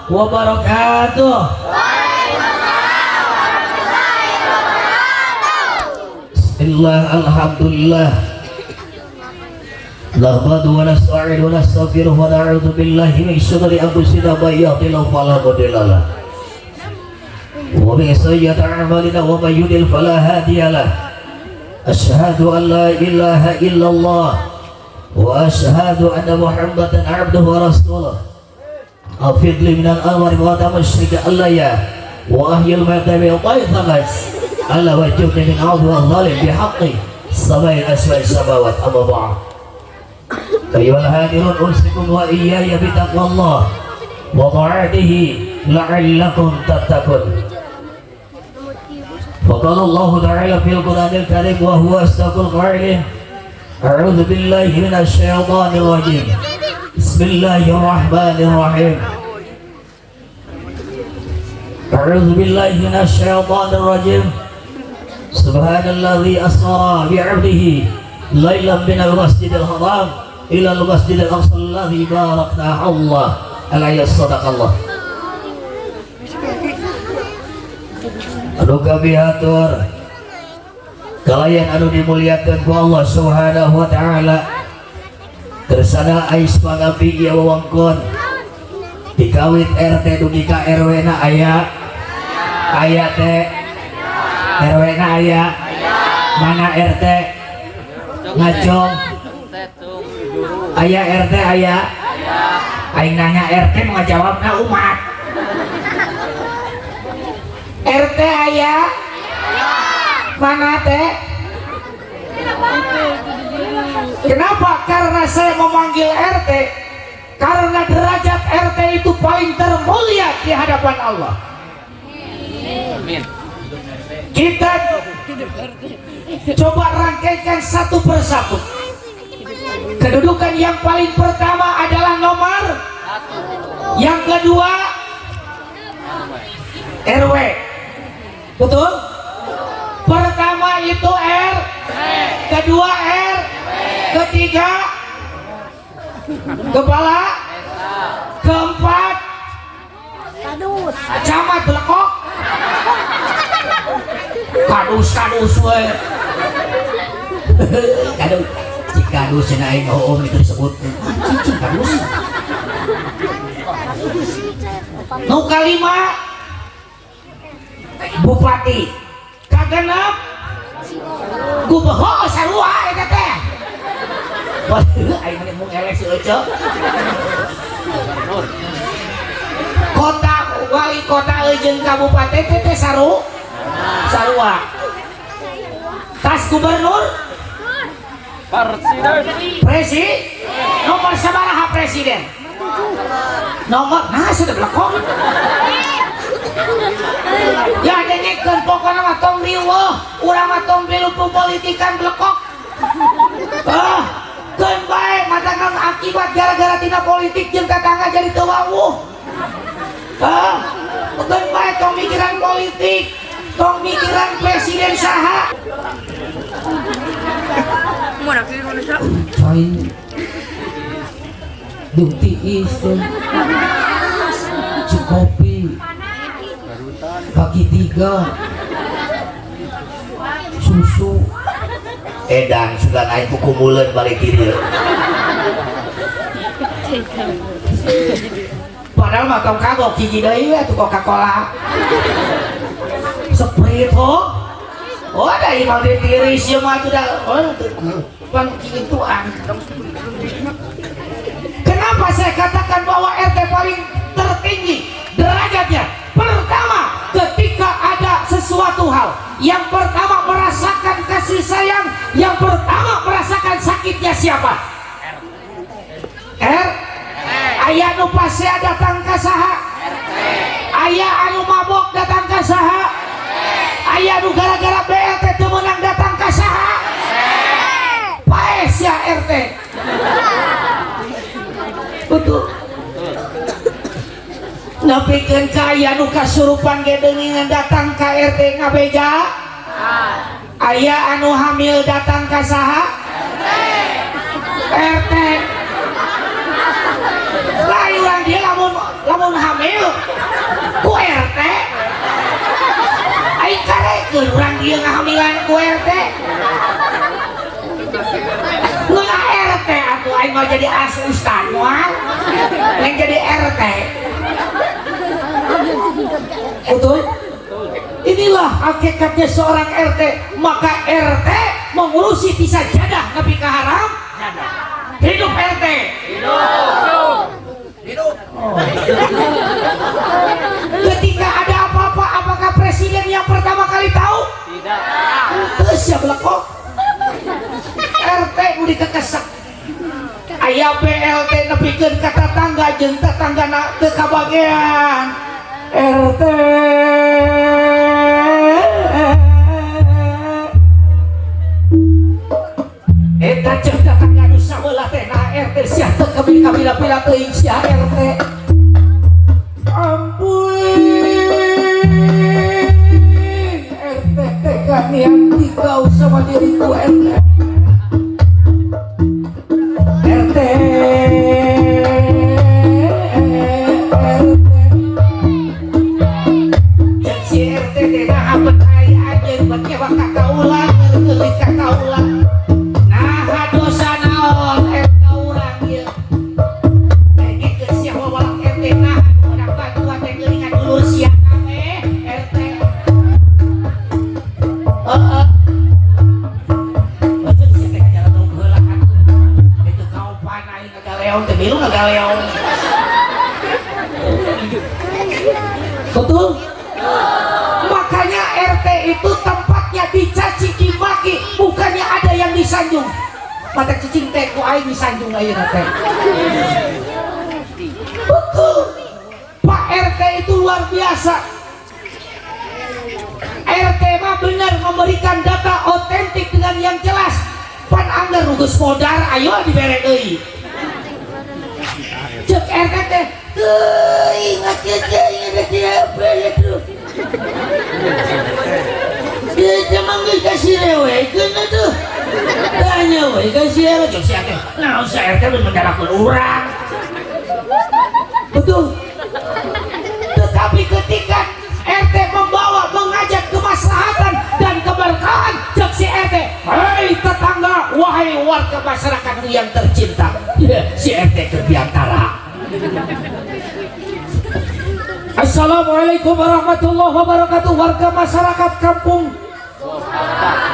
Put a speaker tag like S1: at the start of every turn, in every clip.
S1: Wabarakatuh. Bismillah, alhamdulillah. Nahmadu wa nasta'in wa nastaghfiruh wa na'udzu billahi min syururi anfusina, may yahdihillahu fala mudilla lah. Wa min sayyiati a'malina, wa may yudlil fala hadiya lah. Asyhadu an la ilaha illallah wa asyhadu anna Muhammadan abduhu wa rasuluh. Afidli minal anwari wa tamassyika alaya wa ahyil mata bi thamas ala wajibni min a'udhu wa zalim bihaqqi samai asma'i samawat. Amma ba'd. Ayyuhal hadirun, usikum wa iyaya bitaqwallah wa ta'atihi la'allakum tattaqun. فقال الله تعالى في القرآن الكريم وهو أصدق القائلين: أعوذ بالله من الشيطان الرجيم، بسم الله الرحمن الرحيم. أعوذ بالله من الشيطان الرجيم. سبحان الذي أسرى بعبده ليلا من المسجد الحرام إلى المسجد الأقصى الذي باركنا حوله. الآية. صدق الله. Anu kabihatur kalayan anu dimuliakan ku Allah Subhanahu wa Ta'ala, kersana ais pangambi ieu wewengkon dikawit RT dugi ka RW na aya, aya teh RW na aya. Mana RT ngacong? Aya RT? Aya. Aing nanya RT mau ngajawabna umat. RT aya? Mana teh? Kenapa? Karena saya memanggil RT karena derajat RT itu paling termulia di hadapan Allah.
S2: Amin.
S1: Kita coba rangkaikan satu persatu. Kedudukan yang paling pertama adalah nomor, yang kedua RW. Betul? Pertama itu R, kedua R, ketiga kepala, keempat camat. Belekok, kadus, kadus we, kadus, cik kadus cenah. Aing oh itu disebut cicing kadus. Nu kalima bupati, kagenep gubernur. Sarua eta teh. Wah, aing mah mung eleh si Ece.
S2: Gubernur.
S1: Kota, wali kota jeung kabupaten teh teh sarua. Tas gubernur.
S2: Presiden.
S1: Presi nomor sabaraha presiden? Nomor, nah, sudah belakang ya. Dengekeun, pokokna mah tong riweuh, urang mah tong pilupu politikan. Belekok, ah, keun bae matakan akibat gara-gara tina politik jeung tetangga jadi teu wawuh. Ah, keun bae, tong mikiran politik, tong mikiran presiden saha. Cai jeung tiis teh, kopi kaki tiga, susu edan sudah naik kukumulan balik dieu. Padahal mah tong kagok, hiji deui we tuh, Coca-Cola, Sprite. Oh, oh, ada imam ditiris ieu mah tuh dah. Oh, bang gituan. Kenapa saya katakan bahwa RT paling tertinggi derajatnya? Pertama, ketika ada sesuatu hal, yang pertama merasakan kasih sayang, yang pertama merasakan sakitnya siapa? R. Aya nu pasea datang ka saha? Aya anu mabok datang ka saha? Aya nu gara-gara BLT teu meunang datang ka saha? Paes ya RT. Betul. Nepikeun ka aya nu kasurupan ge deungingan datang ka RT ngabeja. Aya anu hamil datang ka saha? RT. Lain urang dia lamun lamun. Hamil ku RT. Aing karekeun urang dieu ngahamilan ku RT. Ngeunah RT atuh, aing mau jadi as ustad moal. Lain jadi RT. Betul? Inilah hakikatnya seorang RT. Maka RT mengurusi ti sajadah nepi ka haram. Hidup RT.
S2: Hidup.
S1: Oh. Ketika ada apa-apa, apakah presiden yang pertama kali tahu?
S2: Tidak.
S1: Terus ya belekok. RT nu dikekesek. Aya BLT nepikeun ka tetangga jeung tetanggana teu kabagean. RT, eta cek tetangga nu sabelah teh, nah RT sia teu kabila-bila teuing sia RT. Ampun RT, teh niat kau sama diriku RT. RT, RT. Cek si RT teh, nah bet aya anjeun bet nyewa ka kaula, ngeukeuli ka kaula. Nah, dosa naon RT urang ieu? Dengekeun sia wawalang RT, nah nu menang bantuan teh geuningan dulur sia kabeh RT. Heeh. Bacot sia teh ngajalan heula atuh. Itu kaopan aing ngagaleong teh milu ngagaleong. Betul? Makanya RT itu tempatnya dicaci dimaki, bukannya ada yang disanjung. Mata cicing teh ku aing disanjung ayeuna teh. Betul. Pak RT itu luar biasa. RT mah benar memberikan data otentik dengan yang jelas. Pan anggar geus modar ayo dibere deui. Cek RT teh, teuing atuh teuing ada siapa ya tuh. Dia mah geus kasih rewekeun atuh. Tanya we kasih rewe cek si RT. Naon si RT mendarakeun urang. Betul. Tetapi ketika RT membawa mengajak kemaslahatan dan keberkahan, cek si RT, "Hai tetangga, wahai warga masyarakat yang tercinta." Ya, si RT terbiantara. Assalamualaikum warahmatullahi wabarakatuh, warga masyarakat kampung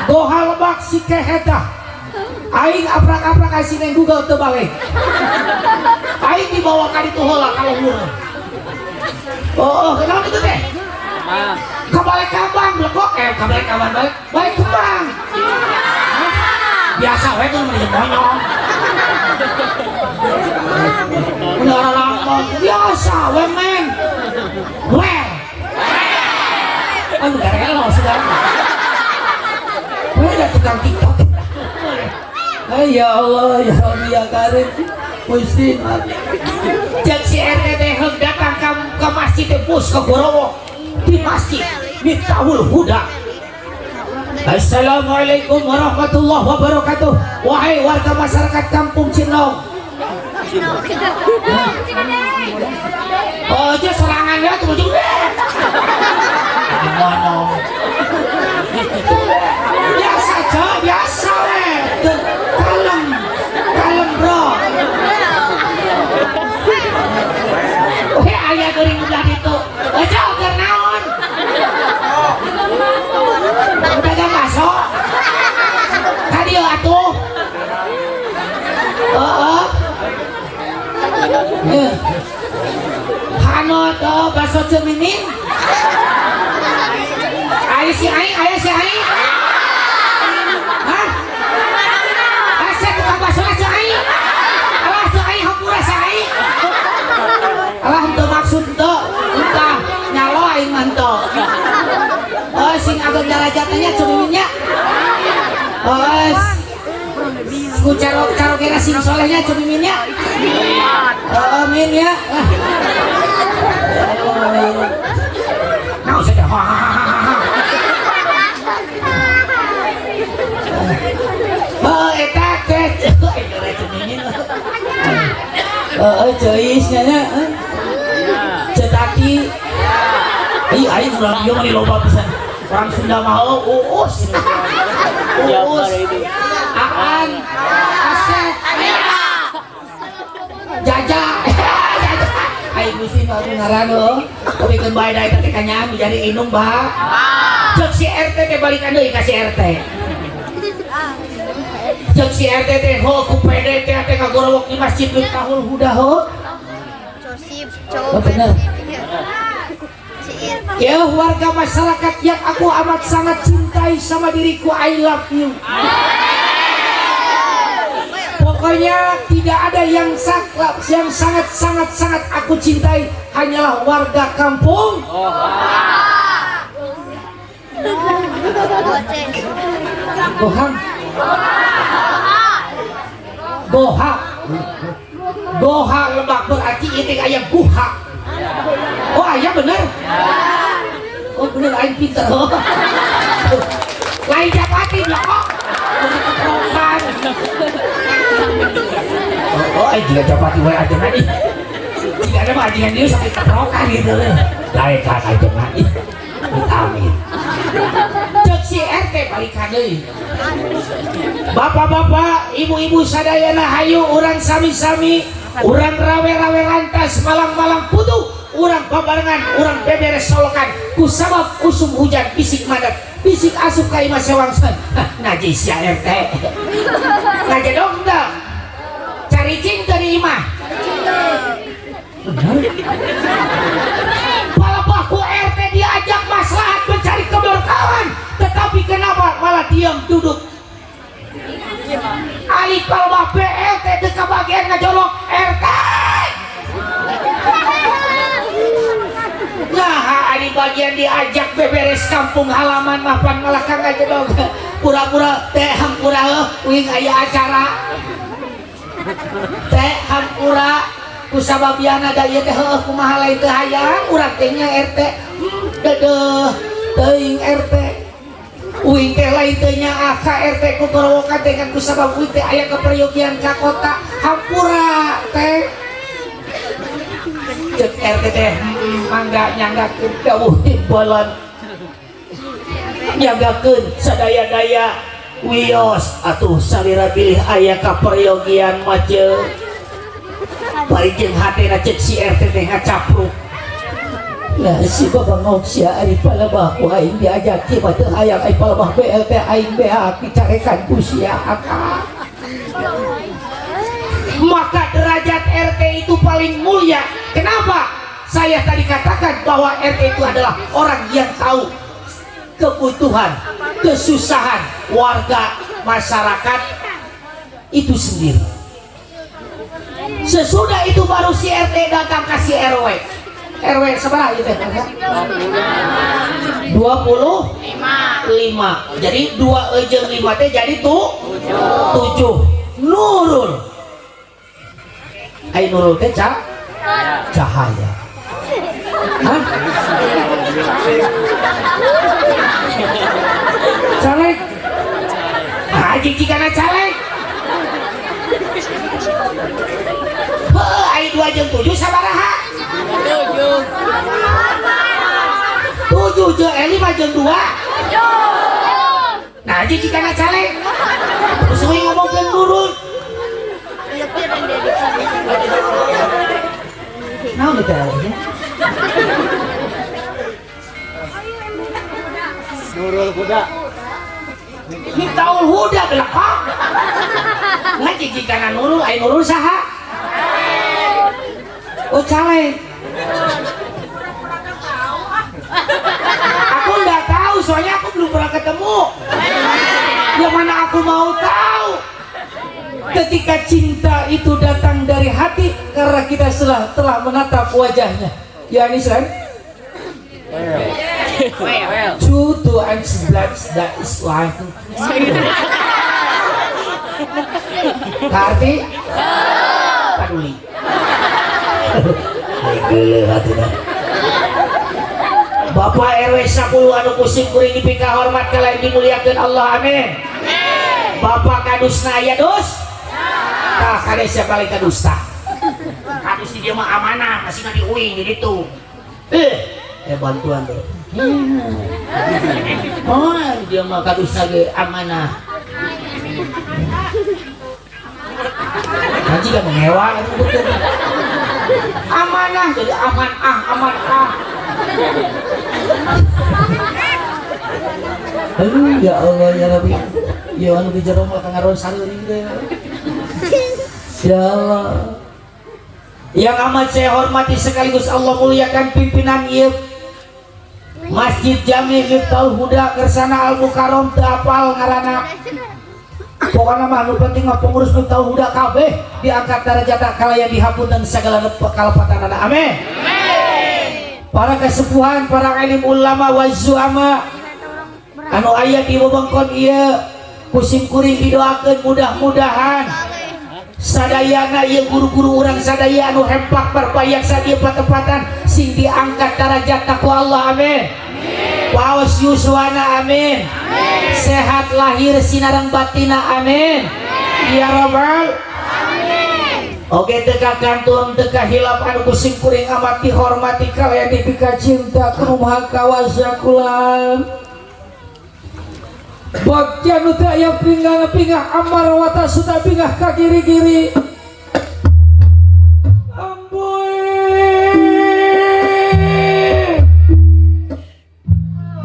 S1: Gohalbak Sikeheta. Aing aprak-aprak aing neng Google teu balik. Aing dibawa ka ditu heula ka luhur. Oh, kenapa itu teh? Ka Balai Kambang belekok, ka Balai Kambang balik, balik kembang. Biasa we tuh meni monyong. Udah orang lampau biasa we men. Well. Anu garelo sudah. Udah tukang TikTok. Ay, ya Allah, ya Rabbi, ya Karim. Gusti. Cek si RT teh heug datang ke masjid teh bus ke Gorowo. Di masjid Miftahul Huda. Assalamualaikum warahmatullahi wabarakatuh. Wahai warga masyarakat kampung Cinong. Oh, aja serangan ya tuh juga. Ngomong. Biasa aja, biasa we. Kalem, kalem bro. Oke, ayah geuring udah ditu. Aja keur naon? Udah gak masuk? Tadi atuh. Heeh. Hanot oh, bakso cemimin. Ayo si aing, ayo si aing. Hah? Asa tukang bakso si aing. Alah si aing hampura si aing. Alah henteu maksud henteu. Entah nyalo aing mah henteu. Oh sing ageng darajatna nya cemiminnya. Oh, ku caro kira sing solehnya cemiminnya. Oh, amin ya. Nah, saja. Oh, eta teh cemimin. Oh, ceuis nya nya. Tati. Ih, aing urang ieu mah loba pisan. Orang Sunda mah oh, Uus. Uus. Aan. Asep. Jaja. Jaja. Aing Gusti nu atuh ngaran heuh. Tapi bae da eta teh kanyaan jadi indung ba. Cek si RT teh balikan deui ka si RT. Cek si RT teh ho ku PD teh teh ngagorowok di Masjid Miftahul Huda ho. Oh, bener. Ya warga masyarakat yang aku amat sangat cintai sama diriku, I love you. Pokoknya tidak ada yang yang sangat sangat sangat aku cintai hanyalah warga kampung. Gohang. Goha. Goha Lebak berarti itu ayam guha. Oh ayam bener. Oh bener aing pinter. Lain japati kok. Keterokan. Oh aing juga japati wae ajengan ih. Jika ada mah ajengan dia sampai keterokan gitu. Lain kan ajengan ih. Amin. Cek si RT balikan deui. Bapak-bapak, ibu-ibu sadayana hayu urang sami-sami, urang rawe-rawe lantas malang-malang putu, urang babarengan, urang beberes solokan, kusabab usum hujan bisik madat, bisik asup ka imah sewangsan. Najis ya RT. Ngajedog teu? Caricing teu di imah? Bener. Palebah ku RT diajak maslahat mencari keberkahan, tetapi kenapa malah diam duduk? Ali palebah BLT teu kabagian ngajolok RT. Nah, ari bagian diajak beberes kampung halaman mah pan malah ka ngajedog. Pura-pura teh hampura heuh uing aya acara. Teh hampura kusababiana da ieu teh heueuh kumaha lain teu hayang urang teh nya RT. Dedeuh teuing RT. Uing teh lain teh nyaah ka RT ku gorowokan teh kan kusabab uing teh aya keperyogian ka kota hampura teh. Cek RT teh mangga nyanggakeun dawuh timbalan. Nyanggakeun sadaya-daya wios atuh salira bilih aya kaperyogian mah ceuk. Bari jeung hatena cek si RT teh ngacapruk. Lah si babangok sia ari palebah ku aing diajak kieu mah teu hayang ai palebah BLT aing beak dicarekan ku sia akak. Maka derajat RT itu paling mulia. Kenapa? Saya tadi katakan bahwa RT itu adalah orang yang tahu kebutuhan, kesusahan warga masyarakat itu sendiri. Sesudah itu baru si RT datang ke si RW. RW seberapa itu? 25. Jadi 2 jeung 5 teh jadi tuh 7. Nurul. Ai Nurul teh cahaya. Hah? Caleg. Haji jikana caleg. Heuh, ai 2 jeung 7 sabaraha? 7. 7 jeung 5 jeung 2. 7. Nah, haji jikana caleg. Terus we ngomongkeun Nurul. Naon teh nya?
S2: Nurul Huda.
S1: Miftahul Huda belakang. Ngaji jikana Nurul, ai Nurul saha? Oh caleg. Aku nggak tahu, soalnya aku belum pernah ketemu. Yang mana aku mau tahu? Ketika cinta itu datang dari hati, karena kita telah menatap wajahnya. Ya ini selain two to and blood that is life. Karti paduli. Bapak RW 10 anu pusing kuring dipika hormat kalian dimuliakan Allah, amin. Bapak kadusna aya dus? Tah kade siapa lagi kadusta? Kadus di dia mah amanah, masih di uing di ditu. Bantuan deh. Oh, dia mah kadus lagi amanah. Haji kan mengewa gitu. Amanah jadi aman ah, aman ah. Aduh ya Allah ya Rabbi. Ya anu di jero mah kangaron saleuring teh. Ya Allah. Yang amat saya hormati sekaligus Allah muliakan pimpinan ieu Masjid Jami Miftahul Huda Kersana Al Mukarram teu apal ngaranna. Pokokna mah nu penting mah pengurus Miftahul Huda kabeh diangkat darajatna kalayan dihapunten sagala kalepatanana. Amin. Para kesepuhan, para alim ulama wa zuama anu aya di wewengkon ieu kusim kuring didoakeun mudah-mudahan sadayana ieu guru-guru urang sadaya anu hempak barbayak sadieu patempatan sing diangkat darajatna ku Allah. Amin. Waos yuswana amin. Sehat lahir sinareng batina amin. Ya rabbal amin. Oke teka kantun teka hilap anu kusim kuring amat dihormati kalian dipika cinta ku Maha Kawasa kulan. Bagja nu teu aya pinggang-pingah amar wata suta bingah ka kiri-kiri. Amboy.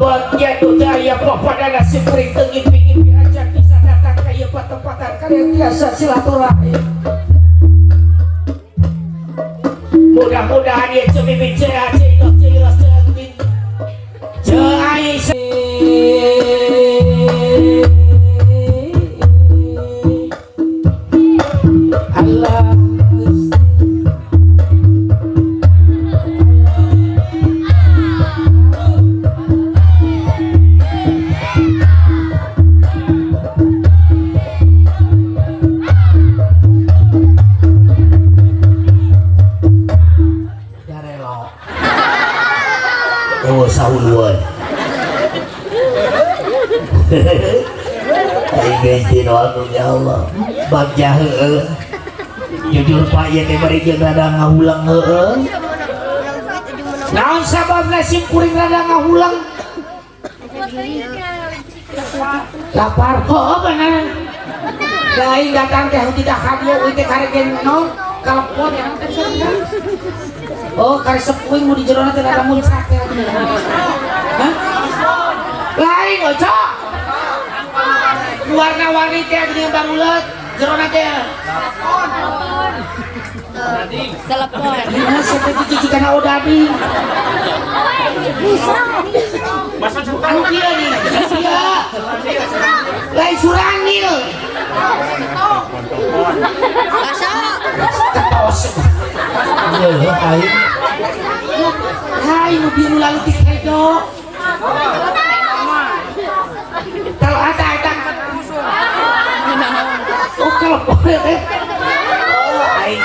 S1: Bagja nu teu aya papadana sim kuring teu ngimpi-ngimpi acan bisa datang ka ieu patempatan kalian tiasa silaturahim. Mudah-mudahan ieu cemimit cea ceu ceu ceu ceu Allah. Jarelo. Oh, sahuluan. Aing Gusti ya Allah. Bagja heueuh. Jujur Pak ieu teh bari jeung rada ngahulang heueuh. Naon sababna sim kuring rada ngahulang? Lapar. Heueuh bener. Da aing datang teh tidak hadiah euy teh karek naon? Kalepon ya. Oh, karesep kuing nu di jerona teh rada muncrat teh. Hah? Lain ojo. Warna-warni teh geuning baruleut jerona teh.
S2: Telepon.
S1: Ini seperti cici kana odadi. Anu kieu nih, sia. Lain suranil. Ketos. Heuh, aing. Hai nu bieu nu laletik hejo. Kalau ada eta. Oh, telepon teh. Oh, aing.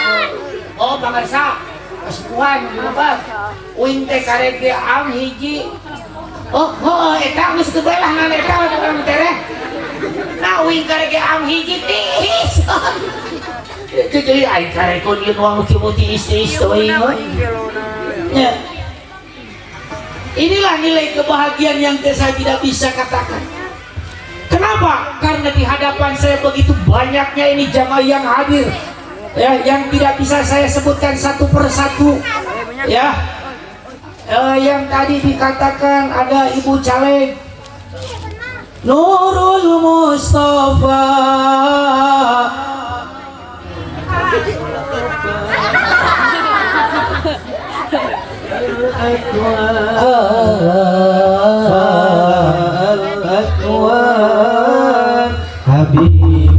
S1: Oh, pangarsa. Kesepuhan gitu, Uing teh karek ge am hiji. Oh, heuh eta geus teu bae lah ngan eta urang teh. Nah, uing karek ge am hiji tiis. Jadi aing karek kun ieu nuang nu tiis-tiis teh. Ya. Inilah nilai kebahagiaan yang saya tidak bisa katakan. Kenapa? Karena di hadapan saya begitu banyaknya ini jamaah yang hadir, ya, yang tidak bisa saya sebutkan satu persatu, ya. Yang tadi dikatakan ada Ibu Caleg Nurul Mustafa. Al-Akwan Habibi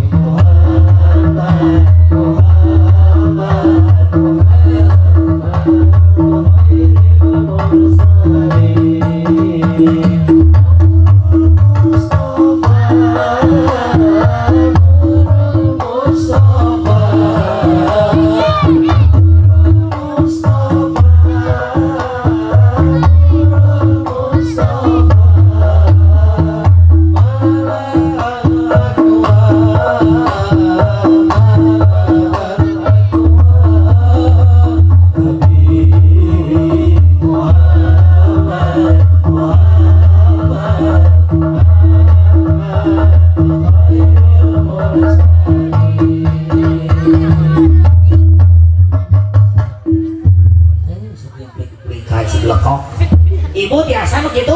S1: Muhammad Muhammad Muhammad. Lekok. Ibu biasa nu kitu?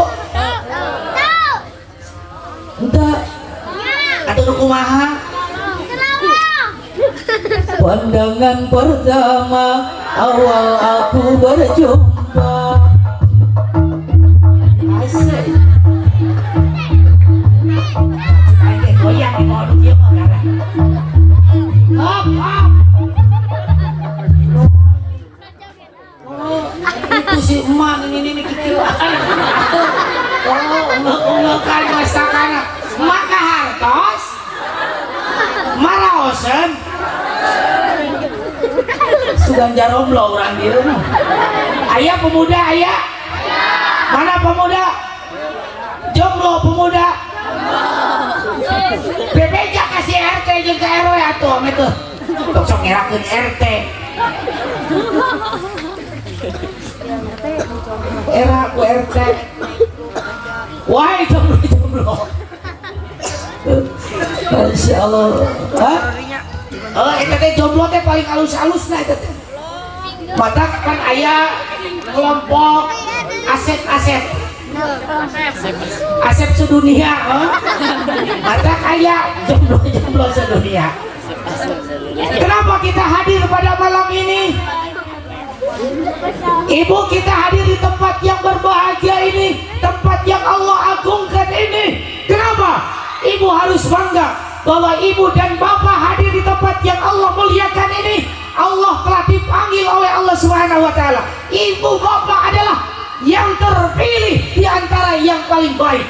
S1: Henteu. Atuh nu kumaha? Pandangan pertama awal aku berjumpa. Asik. Aing goyang di bawah nu kieu mah karena. Hop, hop. Oh, itu si emak ini kieu. Oh, ungeuh-ungeuhkan masakana. Maka hartos maraoseun sugan jaromlo urang dieu mah. Aya pemuda aya? Mana pemuda? Jomblo pemuda. Bebeja kasih RT jeung ka RW atuh ame teh. Tong sok ngerakeun RT. Era ku RT. Wahai jomblo-jomblo. Masya Allah. Hah? Oh, eta teh jomblo teh paling alus-alusna eta teh. Mata kan aya kelompok asep-asep. Asep sedunia, oh. Mata kaya jomblo-jomblo sedunia. Kenapa kita hadir pada malam ini? Ibu, kita hadir di tempat yang berbahagia ini, tempat yang Allah agungkan ini. Kenapa? Ibu harus bangga bahwa ibu dan bapak hadir di tempat yang Allah muliakan ini. Allah telah dipanggil oleh Allah Subhanahu wa taala. Ibu bapak adalah yang terpilih di antara yang paling baik.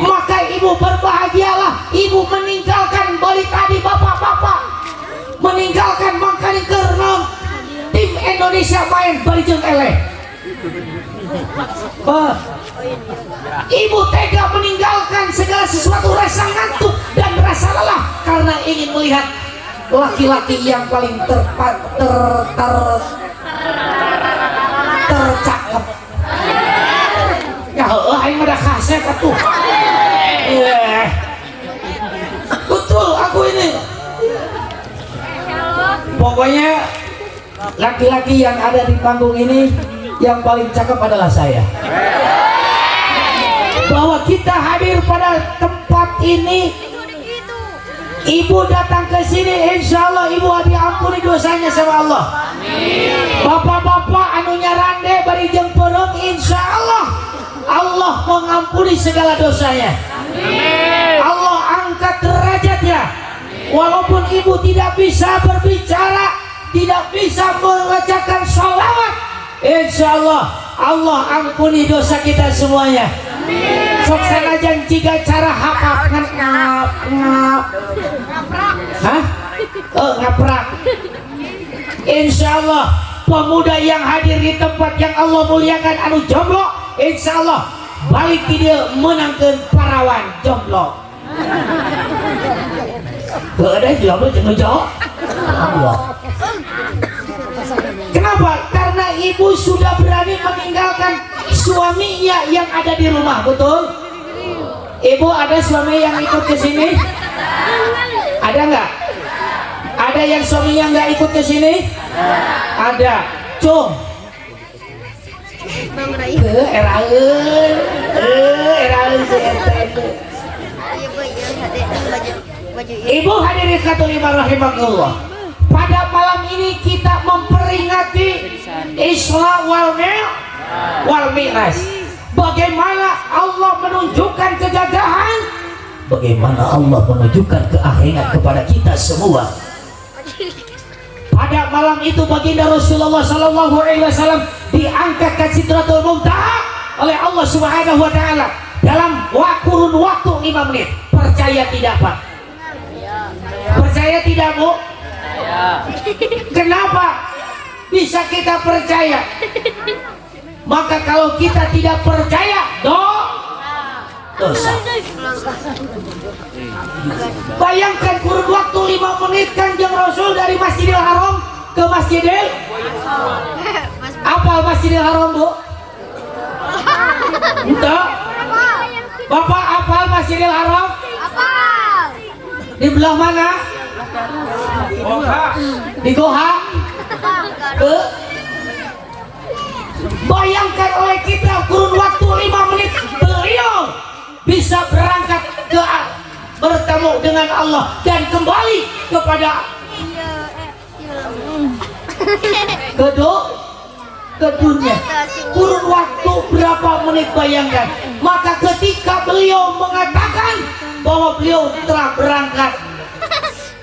S1: Maka ibu berbahagialah, ibu meninggalkan balik tadi bapak-bapak meninggalkan mangkaning keur tim Indonesia main bari jeung eleh. Bah. Ibu tega meninggalkan segala sesuatu rasa ngantuk dan rasa lelah karena ingin melihat laki-laki yang paling terpa, ter, ter, tercakep. Ya heueuh aing mah da kasep atuh. Eh. Betul aku ini. Pokoknya laki-laki yang ada di panggung ini yang paling cakep adalah saya. Bahwa kita hadir pada tempat ini, ibu datang ke sini, insya Allah ibu diampuni dosanya sama Allah. Bapak-bapak anu nyarande bari jeung peureum, insya Allah Allah mengampuni segala dosanya. Allah angkat derajatnya. Walaupun ibu tidak bisa berbicara, tidak bisa mengerjakan sholawat, insya Allah Allah ampuni dosa kita semuanya. Sok sanajan jika cara hapap kan ngap ngap, hah? Oh, ngaprak. Insya Allah pemuda yang hadir di tempat yang Allah muliakan anu jomblo, insya Allah balik ti dieu menangkeun parawan jomblo. Heueuh deh jomblo jeung nu jomblo. Kenapa? Karena ibu sudah berani meninggalkan suaminya yang ada di rumah, betul? Ibu ada suami yang ikut ke sini? Ada nggak? Ada yang suaminya nggak ikut ke sini? Ada. Cung. Ke eraeun, eraeun si eta itu. Ibu hadirin katulima rahimakumullah. Pada malam ini kita memperingati Isra wal Mi'raj. Bagaimana Allah menunjukkan kegagahan, bagaimana Allah menunjukkan keahengan kepada kita semua. Pada malam itu baginda Rasulullah Sallallahu Alaihi Wasallam diangkat ke Sidratul Muntaha oleh Allah Subhanahu Wa Taala dalam kurun waktu 5 menit. Percaya tidak, Pak? Percaya tidak, Bu? Kenapa bisa kita percaya? Maka kalau kita tidak percaya, dosa. Bayangkan kurun waktu 5 menit Kanjeng Rasul dari Masjidil Haram ke Masjidil apa Masjidil Haram, Bu? Enggak. Bapak apal Masjidil Haram? Di belah mana? Di Goha. Ke Bayangkan oleh kita kurun waktu 5 menit beliau bisa berangkat ke bertemu dengan Allah dan kembali kepada ke dunia, kurun waktu berapa menit, bayangkan. Maka ketika beliau mengatakan bahwa beliau telah berangkat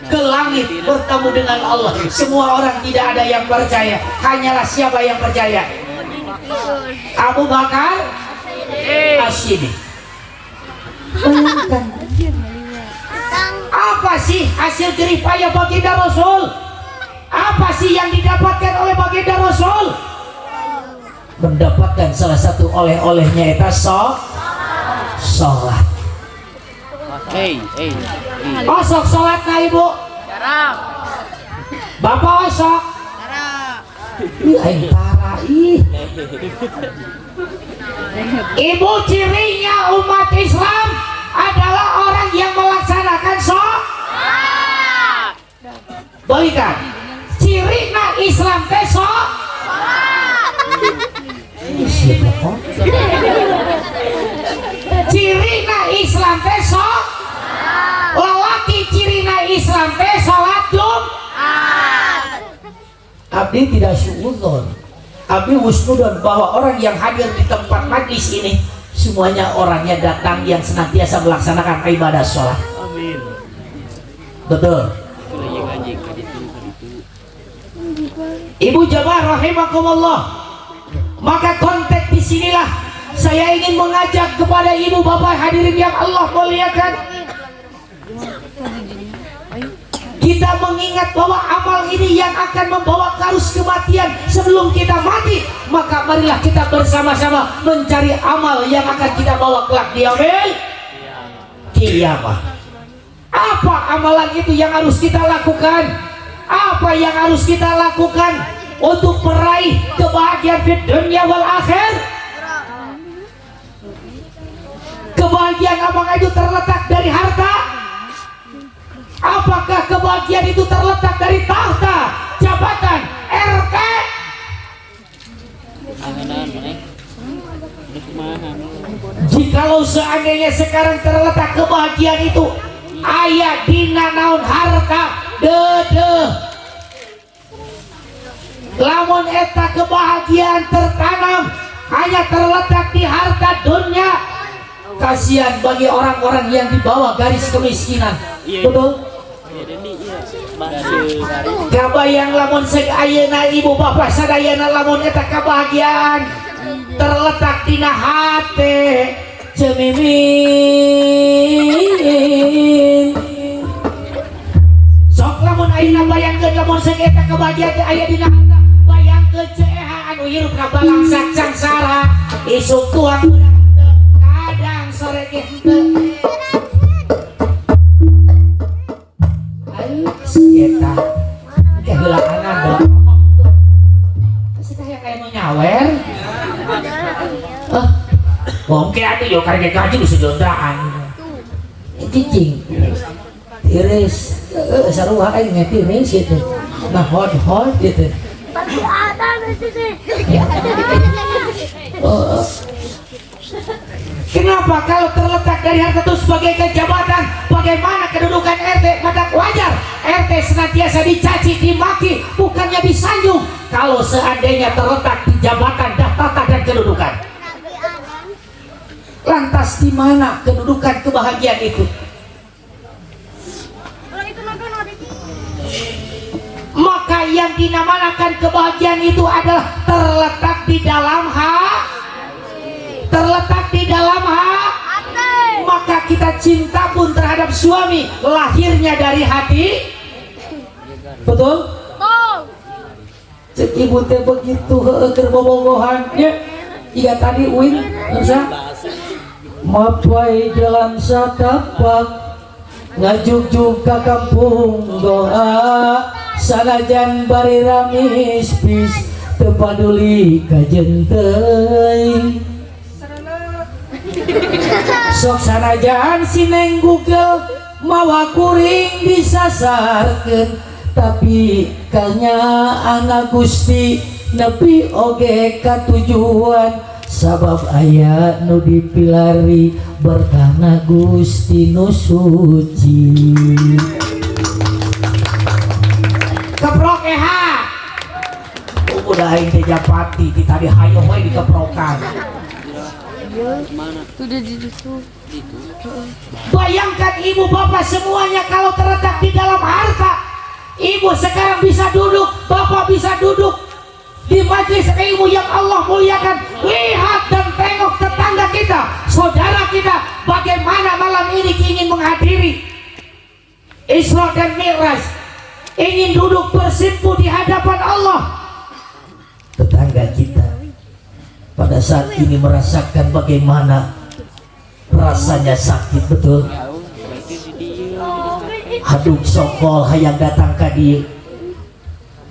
S1: ke langit bertemu dengan Allah, semua orang tidak ada yang percaya. Hanyalah siapa yang percaya? Abu Bakar As-Siddiq. Bayangkan, apa sih hasil jerih payah baginda Rasul? Apa sih yang didapatkan oleh baginda Rasul? Mendapatkan salah satu oleh-olehnya eta sholat.
S3: Hey, hey, hey.
S1: Osok sholat na ibu, bapak osok. Ih, aing tara ih. Ibu, cirinya umat Islam adalah orang yang melaksanakan sholat. Balikan. Cirina Islam teh sholat. Ih, siapa kok? Cirina Islam teh sholat. Lalaki cirina Islam teh sholat Jumat. Abdi tidak suudzon. Abdi husnudon bahwa orang yang hadir di tempat majlis ini semuanya orangnya datang yang senantiasa melaksanakan ibadah sholat.
S3: Amin.
S1: Betul.
S3: Lagi ngaji ka ditu ka ditu.
S1: Ibu jamaah rahimakumullah. Maka konteks disinilah saya ingin mengajak kepada ibu bapak hadirin yang Allah muliakan. Kita mengingat bahwa amal ini yang akan membawa arus kematian sebelum kita mati. Maka marilah kita bersama-sama mencari amal yang akan kita bawa kelak di yaumil kiamah. Apa amalan itu yang harus kita lakukan? Apa yang harus kita lakukan untuk meraih kebahagiaan di dunia wal akhir? Kebahagiaan apakah itu terletak dari harta? Apakah kebahagiaan itu terletak dari tahta, jabatan, RT?
S3: Angenan maneh. Udah kumaha?
S1: Jikalau seandainya sekarang terletak kebahagiaan itu aya dina naon, harta, dede, lamun eta kebahagiaan tertanam hanya terletak di harta dunia, kasihan bagi orang-orang yang di bawah garis kemiskinan. Betul.
S3: Iya Dendi, iya. Bahasa garis.
S1: Kabayang lamun sek ayeuna ibu bapak sadayana, lamun eta kebahagiaan terletak dina hate cemimin, sok lamun ayeuna bayangkeun, lamun sek eta kebahagiaan teh aya dina harta, bayangkeun ceeha anu hirup kabalangsak sangsara, isuk tuang beurang henteu, kadang sore ge henteu. Ayo si eta keheulaanan bae. Masih kayak kayak mau nyawer. Ah, mungkin atuh yo karek gaji geus jondraan. Cicing. Tiris, sarua aing nya tiris gitu. Nah, hot hot gitu.
S2: Pasti ada di sini.
S1: Oh. Kenapa kalau terletak dari harta itu sebagai kejabatan, bagaimana kedudukan RT? Maka wajar RT senantiasa dicaci, dimaki, bukannya disanjung. Kalau seandainya terletak di jabatan, tahta dan kedudukan. Lantas di mana kedudukan kebahagiaan itu?
S2: Kalau itu nonton ada.
S1: Maka yang dinamakan kebahagiaan itu adalah terletak di dalam hati. Terletak di dalam hati. Maka kita cinta pun terhadap suami lahirnya dari hati. Betul? Cek ibu teh begitu, heueuh, keur bobogohan nya. Jika tadi uing bisa mapai jalan satapak ngajugjug ka kampung doa, sanajan bari ramis bis teu paduli kajen teuing, sok sanajan si neng Google mawa kuring disasarkeun, tapi kanya anak Gusti. Nepi oge ka tujuan sabab aya nu dipilari berkahna Gusti nu suci. Keprok eha. Udah aing teh japati ti tadi hayo we dikeprokan.
S3: Mana?
S2: Udah di situ.
S3: Itu.
S1: Bayangkan ibu bapak semuanya kalau terletak di dalam harta. Ibu sekarang bisa duduk, bapak bisa duduk di majelis ilmu yang Allah muliakan. Lihat dan tengok tetangga kita, saudara kita, bagaimana malam ini ingin menghadiri Isra dan Mi'raj, ingin duduk bersimpuh di hadapan Allah. Tetangga kita pada saat ini merasakan bagaimana rasanya sakit, betul?
S3: Jauh, berarti di dieu jadi sakit.
S1: Haduk sokol hayang datang ka dieu,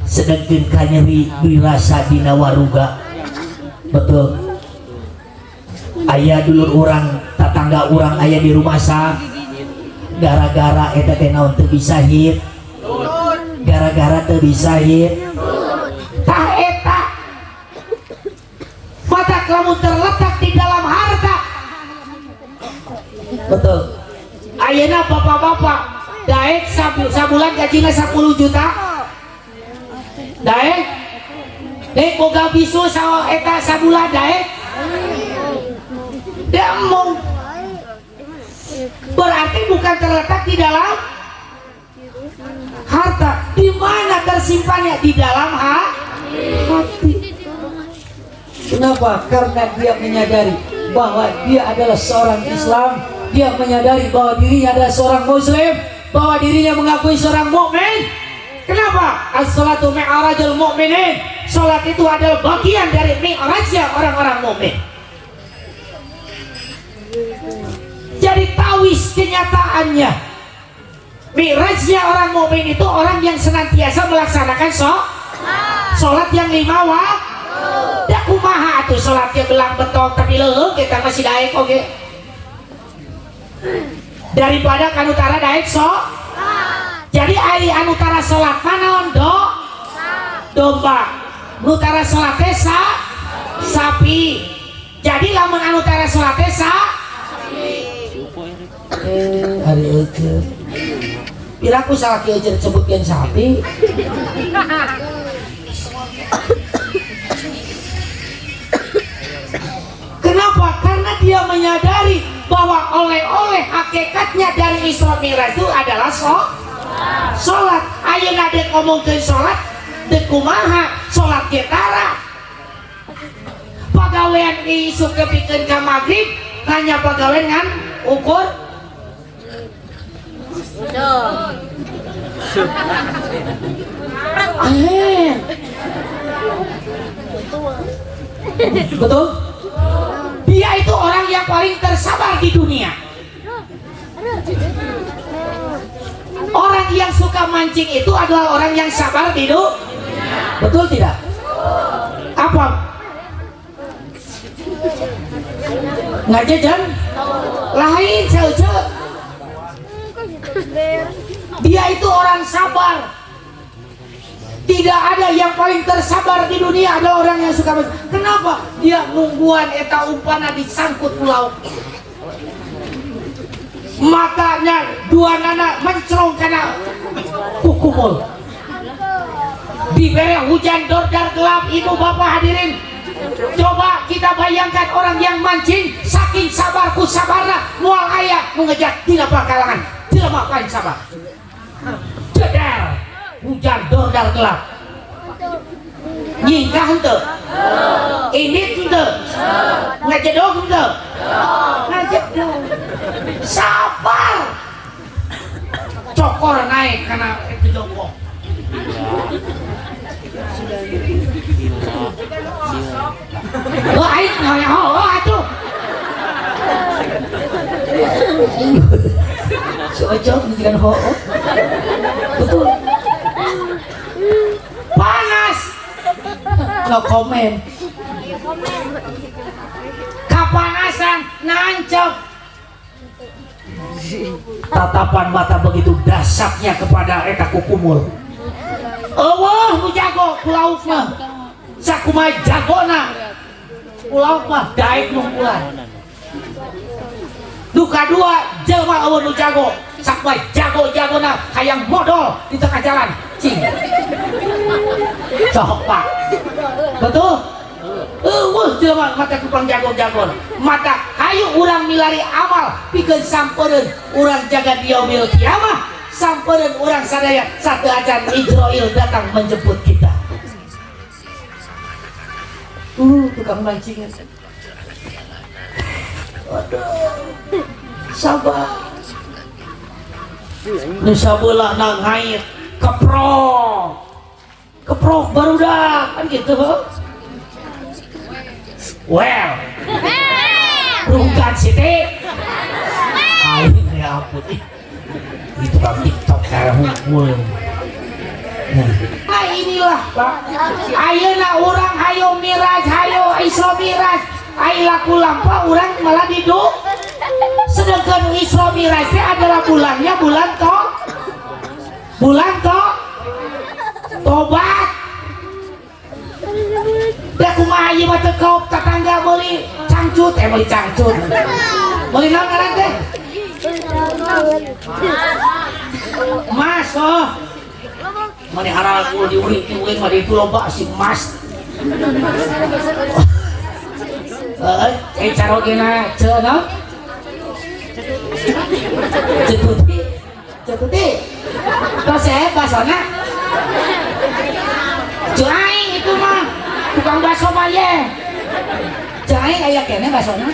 S1: sedengkeun kanyeri dirasa dina waruga, betul? Aya dulur urang, tatangga urang aya di rumah sakit gara-gara eta teh naon, teu bisa hit, gara-gara teu bisa hit. Tah, eta matak lamun terletak di dalam harta, betul? Ayeuna bapak-bapak daek sabulan gajinya 10 juta, daek? Daek boga bisu sawa eta sabulan, daek? Embung. Berarti bukan terletak di dalam harta. Di mana tersimpannya? Di dalam hati. Kenapa? Karena dia menyadari bahwa dia adalah seorang Islam, dia menyadari bahwa dirinya adalah seorang Muslim, bahwa dirinya mengakui seorang mukmin. Kenapa? As-salatu mi'rajul mu'minin. Salat itu adalah bagian dari mi'rajnya orang-orang mukmin. Jadi tawis kenyataannya. Mi'rajnya orang mukmin itu orang yang senantiasa melaksanakan sholat yang lima waktu. Da kumaha atuh sholatnya belang betong tapi leuheung, kita masih daek oge. Daripada ka nu tara daek so. Jadi ari anu tara sholat mah naon do? Domba. Nu tara sholat teh sapi. Jadi lamun anu tara sholat teh
S3: Si Upo Erik.
S1: Eh, ari euceut. Piraku salaki euceut sebutkeun sapi. Kenapa? Karena dia menyadari bahwa oleh-oleh hakikatnya dari Isra Mi'raj itu adalah sholat. Ayeuna dek ngomongkeun sholat, dek kumaha sholat ge tara. Pagawean isuk kepikeun ka magrib, hanya pagawean ngan ukur Eh. Betul? Dia itu orang yang paling tersabar di dunia. Orang yang suka mancing itu adalah orang yang sabar di dunia. Betul tidak? Apa? Nggak jajan? Lain, saya. Dia itu orang sabar. Tidak ada yang paling tersabar di dunia adalah orang yang suka mancing. Kenapa? Dia nungguan eta umpana disangkut pulau. Matanya dua nana mencerong karena kukumul. Diberi hujan dordar gelap, ibu bapak hadirin. Coba kita bayangkan orang yang mancing saking sabarku sabarna moal aya mengejar dina pangkalangan. Jelema paling sabar. Jedar hujan dordar gelap. Nyingkah henteu? Ini henteu? Ngajedog henteu? Ngajedog. Sabar. Cokor naik karena itu jongkok.
S3: Gila. Gila.
S1: Oh, aing oh, atuh. Si Ojok menjadikan ho. Betul. Panas. No comment. Kapanasan nancep. Tatapan mata begitu dahsyatnya kepada eta kukumul. Eueuh nu jago ku lauk mah. Sakumaha jagona ulah mah daek nunggulan. Duka dua jelma eueuh nu jago, sakumaha jago-jagona hayang modol di tengah jalan. Cing. Sok Pak. Betul? Eueuh jelema mata kupang jago-jago. Mata hayu urang milari amal pikeun sampereun urang jaga yaumil kiamah, sampereun urang sadaya sateuacan Ijroil datang menjemput kita. Tukang mancing. Aduh. Sabar. Nu sabelah na ngait keprok. Keprok barudak kan gitu heuh. Well. Rungkat Siti. Aing ya ampun ih. Itu kan TikTok kayak hukum. Nah, inilah Pak. Ayeuna urang hayo miraj, hayo Isra Miraj. Ai laku lampah urang malah didu. Sedangkan Isra Miraj teh adalah bulannya bulan to. Bulan to. Tobat. Da kumaha ieu mah teu kaop tatangga meuli cangcut, meuli cangcut. Meuli naon ngaran teh? Mas oh. Mani haralku diuling-uling mah itu loba si mas. Heeh, carogena ce naon? Cetuti. Cetuti. Tos basona. Ceu aing itu mah tukang bakso mah ye. Ceu aing aya keneh basona.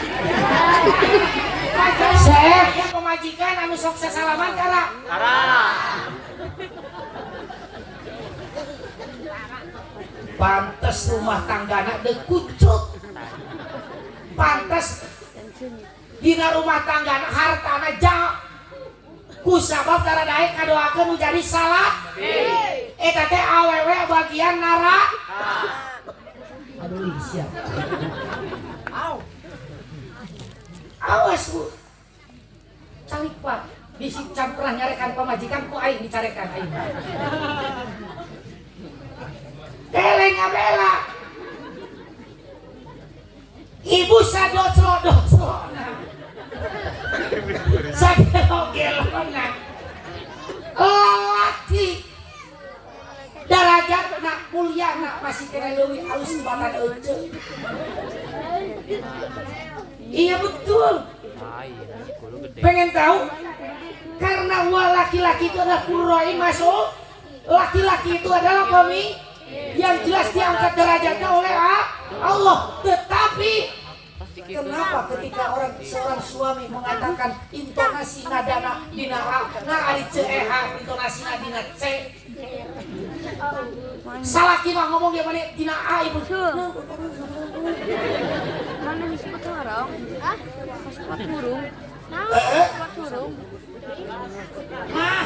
S1: Seep pemajikan anu sok sasalaman kara. Kara. Pantes rumah tanggana dekucut. Pantes dina rumah tanggana hartana jauh. Kusabab tara daek ngadoakeun nu jadi salah. Eta teh awewe bagian nara. Aduh siap. Awas Bu. Calik Pak. Bisi can pernah nyarekan pamajikan ku aing dicarekan aing. Eleng ngabela. Ibu sadoclo-doclona. Sagelo-gelona. Lalaki darajat nak mulia nak masih kena leuwih alus tibatan euceu. Iya betul. Pengen tahu? Karena wa laki-laki itu adalah kuroi masuk. Laki-laki itu adalah kami yang jelas diangkat derajatnya oleh Allah. Tetapi kenapa ketika orang seorang suami mengatakan intonasi nadana dina A, na ari C E H, intonasi dina C. Salaki mah ngomong dia mana dina A ibu.
S2: Mana disebut orang? Hah? Sepatu burung. Sepatu burung.
S1: Hah?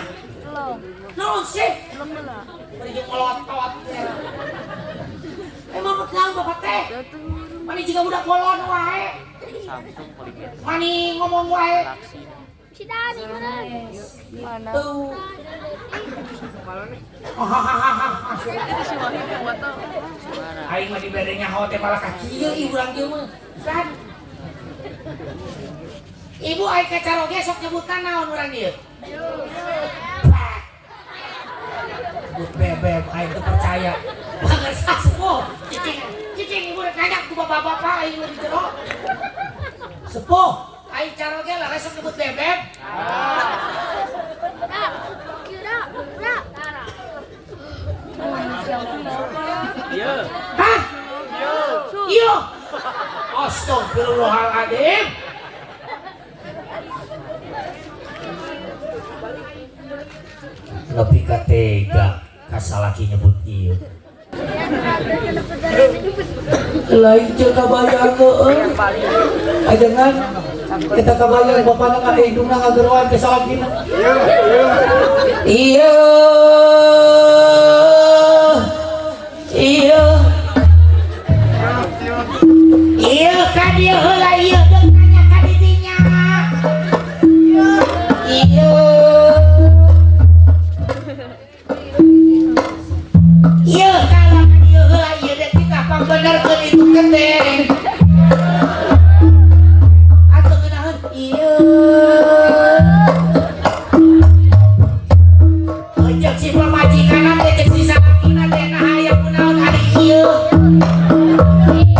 S2: Belum.
S1: Naon sih?
S2: Belum lah.
S1: Beri melotot. Emang betul bapak teh? Mani jika budak bolon wae. Mani ngomong wae.
S2: Si Dani mana?
S1: Tuh. Aing mah dibere nyaho teh malah ka kieu ieu urang kieu mah. Kan? Ibu aing ka caroge sok nyebutan naon urang ieu? Sebut bebek aing teu percaya. Banget sepuh. Cicing, cicing ibu rek nanya ku bapak-bapak aing di jero. Sepuh, aing caroge lah resep nyebut bebek. Hah? Iya. Astagfirullahaladzim. Lebih ka tega kasalaki nyebut ieu. Lain ceu kabayang heueuh. Ajengan kita kabayang bapana ka hidungna ngageroan ke salakina. Iya. Iya. Iya ka dieu heula ieu deuk nanya ka didinya. Iya. Iya kalau ka dieu heula ieu deuk kita Dibenerkeun itu keteng. Atuh ngeunaheun ieu. Cek si pamajikanna teh, cek si salakina teh, nah aya kunaon ari ieu.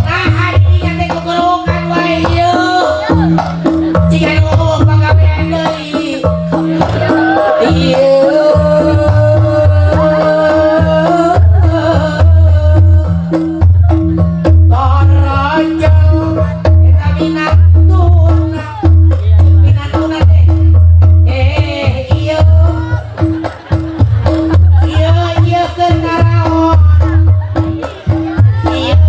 S1: Nah hari ieu teh kukurukan wae ieu. Jiga nu pagawean deui. Ieu. Torojol eta minantuna. Minantuna teh ieu. Ieu ieu keur naraon. Ieu.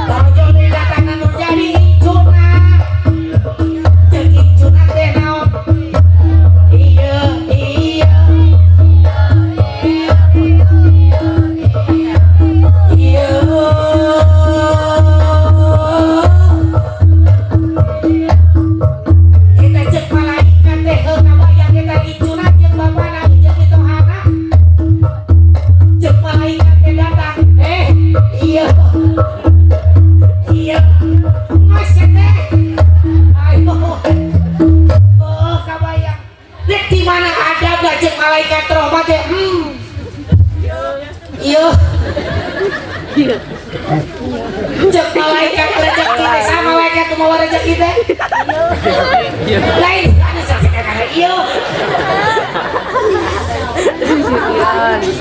S1: Torojol deui datangna nu jadi incuna. Ceuk incuna teh naon? Ieu ieu. Ieu. Kita cek malaikat teh heuh kabayang eta incuna jeung bapana jeung mitohana. Cek malaikat teh datang, ieu. Ieu. Mas teh. Ayo. Oh, kabayang. Rek di mana ada gak cek malaikat rahmat teh? Ieu. Cek malaikat rezeki teh sama malaikat mawa rezeki teh. Lain anu saksikan ieu.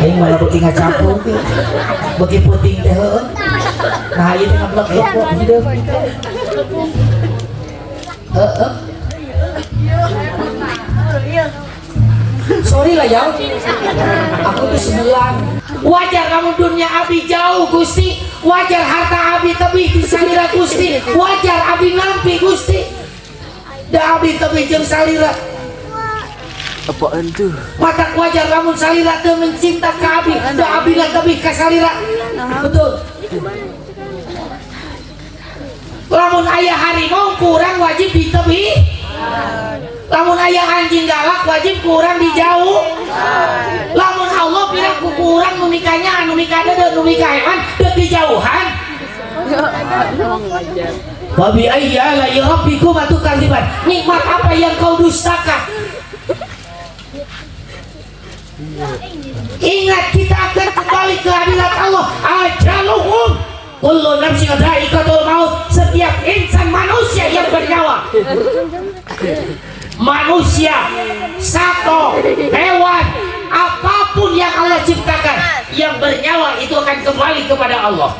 S1: Aing malah beuki ngacamplung teh. Beuki peuting teh heueuh. Nah ieu teh ngablek-blek hideung. Heeh. Sorry lah ya. Aku tuh 9. Wajar kamu dunia abi jauh Gusti. Wajar harta abi tebih di salira Gusti. Wajar abi nampi Gusti. Da abi tebih jeung salira.
S3: Apaan tuh?
S1: Matak wajar lamun salira teu mencinta ka abi, da abi lah tebih ka salira. Betul. Lamun aya harimau kurang wajib ditebih. Lamun aya anjing galak wajib kurang dijauh. Lamun Allah pirang ku kurang nu mikanya anu mikadeudeut nu mikaheman deuk dijauhan. Wa bi ayyi ala'i rabbikuma tukadziban. Nikmat apa yang kau dustakan? Ingat, kita akan kembali ke hadirat Allah. Ajaluhum kullu nafsin dha'iqatul maut. Setiap insan manusia yang bernyawa, manusia, sato, hewan, apapun yang Allah ciptakan yang bernyawa itu akan kembali kepada Allah.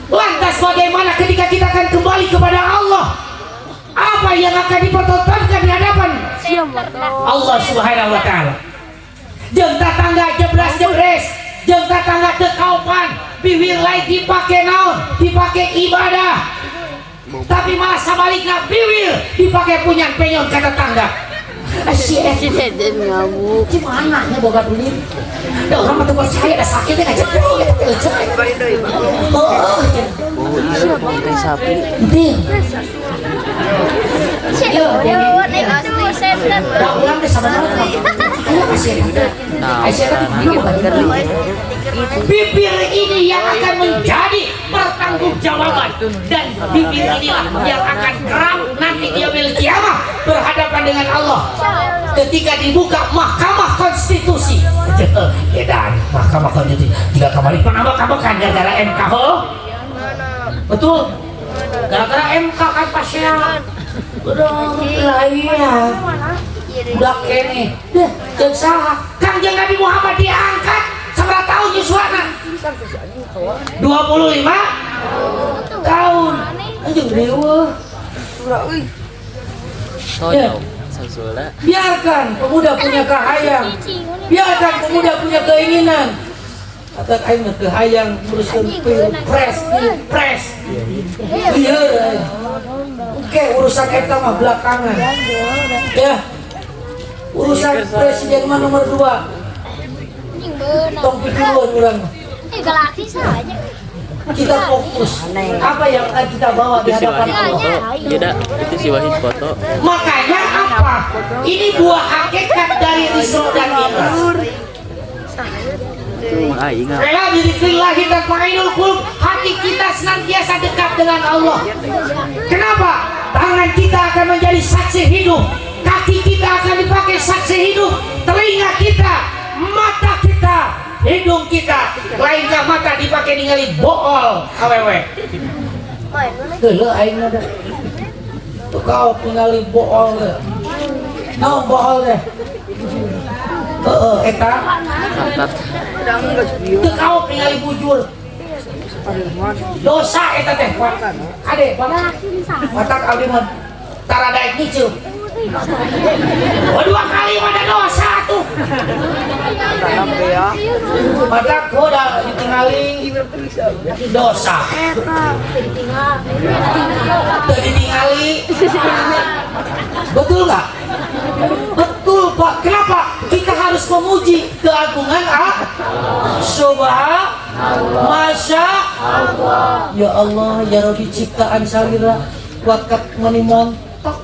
S1: Lantas bagaimana ketika kita akan kembali kepada Allah? Apa yang akan dipertontonkan di hadapan Allah Subhanahu wa Ta'ala? Jeung tatangga jebras-jebres, jeung tatangga teu kaopan, bibir lain dipake naon? Dipake ibadah. Tapi malah sabalikna bibir dipake punyan penyon ka tetangga. Gimana nya boga duit? Da urang mah teu percaya da sakit teh ngajebol eta teh euceuk. Heuh.
S3: Oh iya, bangkai sapi.
S1: Penting. Ieu da urang teh sabenerna aya kasih.
S3: Nah,
S1: Bibir ini yang akan menjadi pertanggungjawaban, dan bibir inilah yang akan kerap nanti di yaumil kiamah berhadapan dengan Allah ketika dibuka Mahkamah Konstitusi. Edan Mahkamah Konstitusi jika kemarin penambah-tambahkan gara-gara MK, betul? Gara-gara MK kan pasnya udah lah iya udah kene deh jeung saha Kangjeng Nabi Muhammad diangkat sabaraha tahun yuswana? 25 tahun. Anjing dewa. Ya. Biarkan pemuda punya kahayang, biarkan pemuda punya keinginan. Atau aing mah kahayang nguruskeun pilpres, pilpres. Iya. Oke, urusan eta mah belakangan. Ya. Urusan presiden mah nomor 2. Tong pikiran urang mah.
S2: Galaksi saja.
S1: Kita fokus apa yang akan kita bawa di
S3: Itu si
S1: hadapan
S3: Wahid
S1: Allah.
S3: foto. Iya dah, itu si Wahid foto.
S1: Makanya apa? Ini buah hakikat dari Isra dan Mi'raj.
S3: Mah aing ah.
S1: Ala bidzikrillahi tatmainnul qulub. Hati kita senantiasa dekat dengan Allah. Kenapa? Tangan kita akan menjadi saksi hidup, kaki kita akan dipakai saksi hidup, telinga kita, mata kita, hidung kita. Lainkah mata dipakai ningali bool awewe? Geuleuh aing ada. Tuh kau ningali bool teh. Naon bool teh? Heeh, eta.
S3: Pantat.
S1: Teu kau ningali bujur. Dosa eta teh, Pak. Ade, Pak. Matak abdi mah tara daek ngiceup. Oh, dua kali mah ada dosa tuh. Matak udah ditingali dosa. Teu ditingali. Betul nggak? Betul, Pak. Kenapa? Kita harus memuji keagungan ah? Subhanallah. Masya Allah. Ya Allah, ya Rabbi, ciptaan salira kuat meni montok.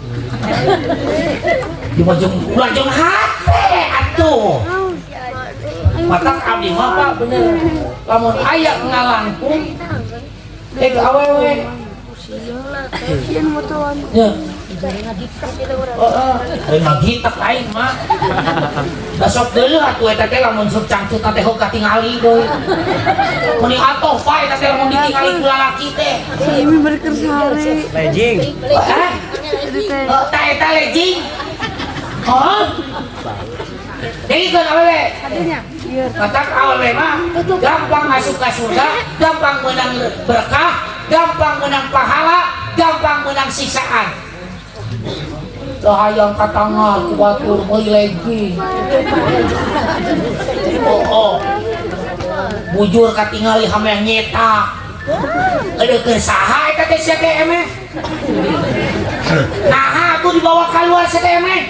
S1: Di mah jeung ulah jeung hate atuh. Matak abdi mah, Pak, bener. Lamun aya ngalangkung eh ke awewe. Ya. Heeh, lain ngagitak aing mah. Da sok deuleuh atuh eta teh lamun sok cangcut teh heuh katingali deui. Meni atoh, Pak, eta teh lamun ditingali ku lalaki teh.
S2: Ini berkersare.
S3: Legging.
S1: Hah? Oh, ta eta legging. Oh. Jadi kan awewe. Matak awewe mah gampang masuk ke surga, gampang menang berkah, gampang menang pahala, gampang menang siksaan. Teu hayang katangal ku batur meuli legging. Oh. Bujur katingali hameh nyetak. Aduh, keur saha eta teh sia teh emeh? Naha atuh dibawa keluar sia teh emeh?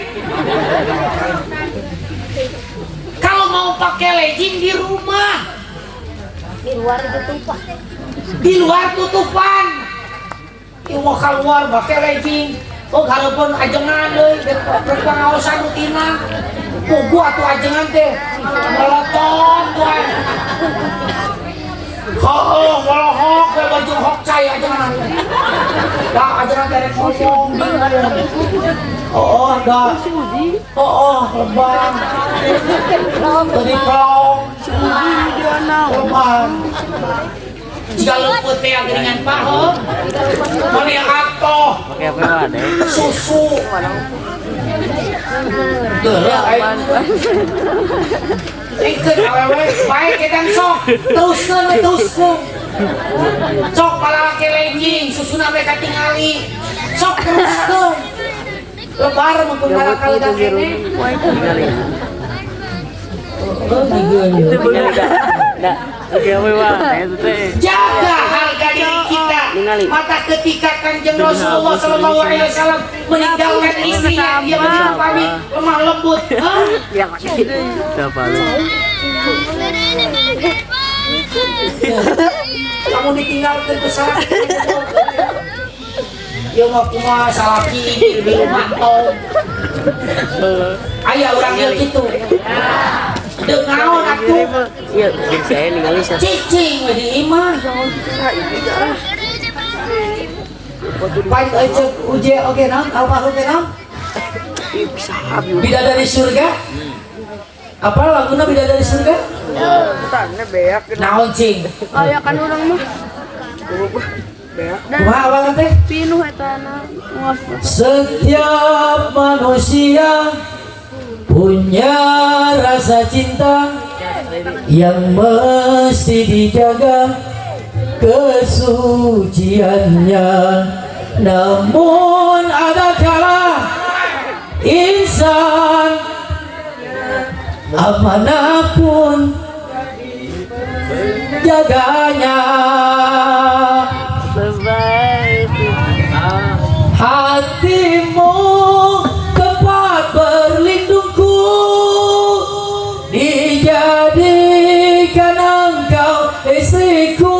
S1: Kalau mau pakai legging di rumah,
S2: Di luar ditutup.
S1: Di luar tutupan. Ieu mau keluar pakai legging. Oh, hareupeun ajengan deui, rek pangaosan rutina. Puguh atuh ajengan teh. Melotot wae. Heuh, molohok we baju hokcai ajengan. Da ajengan teh rek ngomong. Oh, da. Oh, lebang. Tadi pelong. Lebang. Jika leupeut teh geuningan, Pak, heuh. Mana atoh
S3: Pakai apa ada?
S1: Susu. Geuleuh aing. Engkeun awewe bae kita sok teruskeun we, teruskeun. Sok palalaki legging susuna we katingali. Sok teruskeun. Lebar mun kalak keneh.
S3: Ningali.
S1: Oh,
S3: Ningali dah. Dah. Pakai apa wae itu teh.
S1: Jaga harga diri kita.
S3: Ningali.
S1: Maka ketika Kanjeng Rasulullah Shallallahu Alaihi Wasallam meninggalkan istrinya, dia begitu pamit, lemah lembut. Hah?
S3: Siapa lu?
S1: Kamu ditinggalkan ke sana. Ya mau kumaha salaki di rumah tong. Aya urang ieu kitu. Deung naon atuh?
S3: Iya, jeung saya ningali sia.
S1: Cicing we di imah. Baik euceuk uje oge naon almarhum teh naon? Bidadari Surga? Apa laguna Bidadari Surga? Naon cing?
S2: Aya kan urang mah.
S1: Kumaha awalna teh?
S2: Pinuh eta na.
S1: Setiap manusia punya rasa cinta yang mesti dijaga kesuciannya. Namun ada kala insan amanah pun jaganya. Hatimu tempat berlindungku, dijadikan engkau istriku.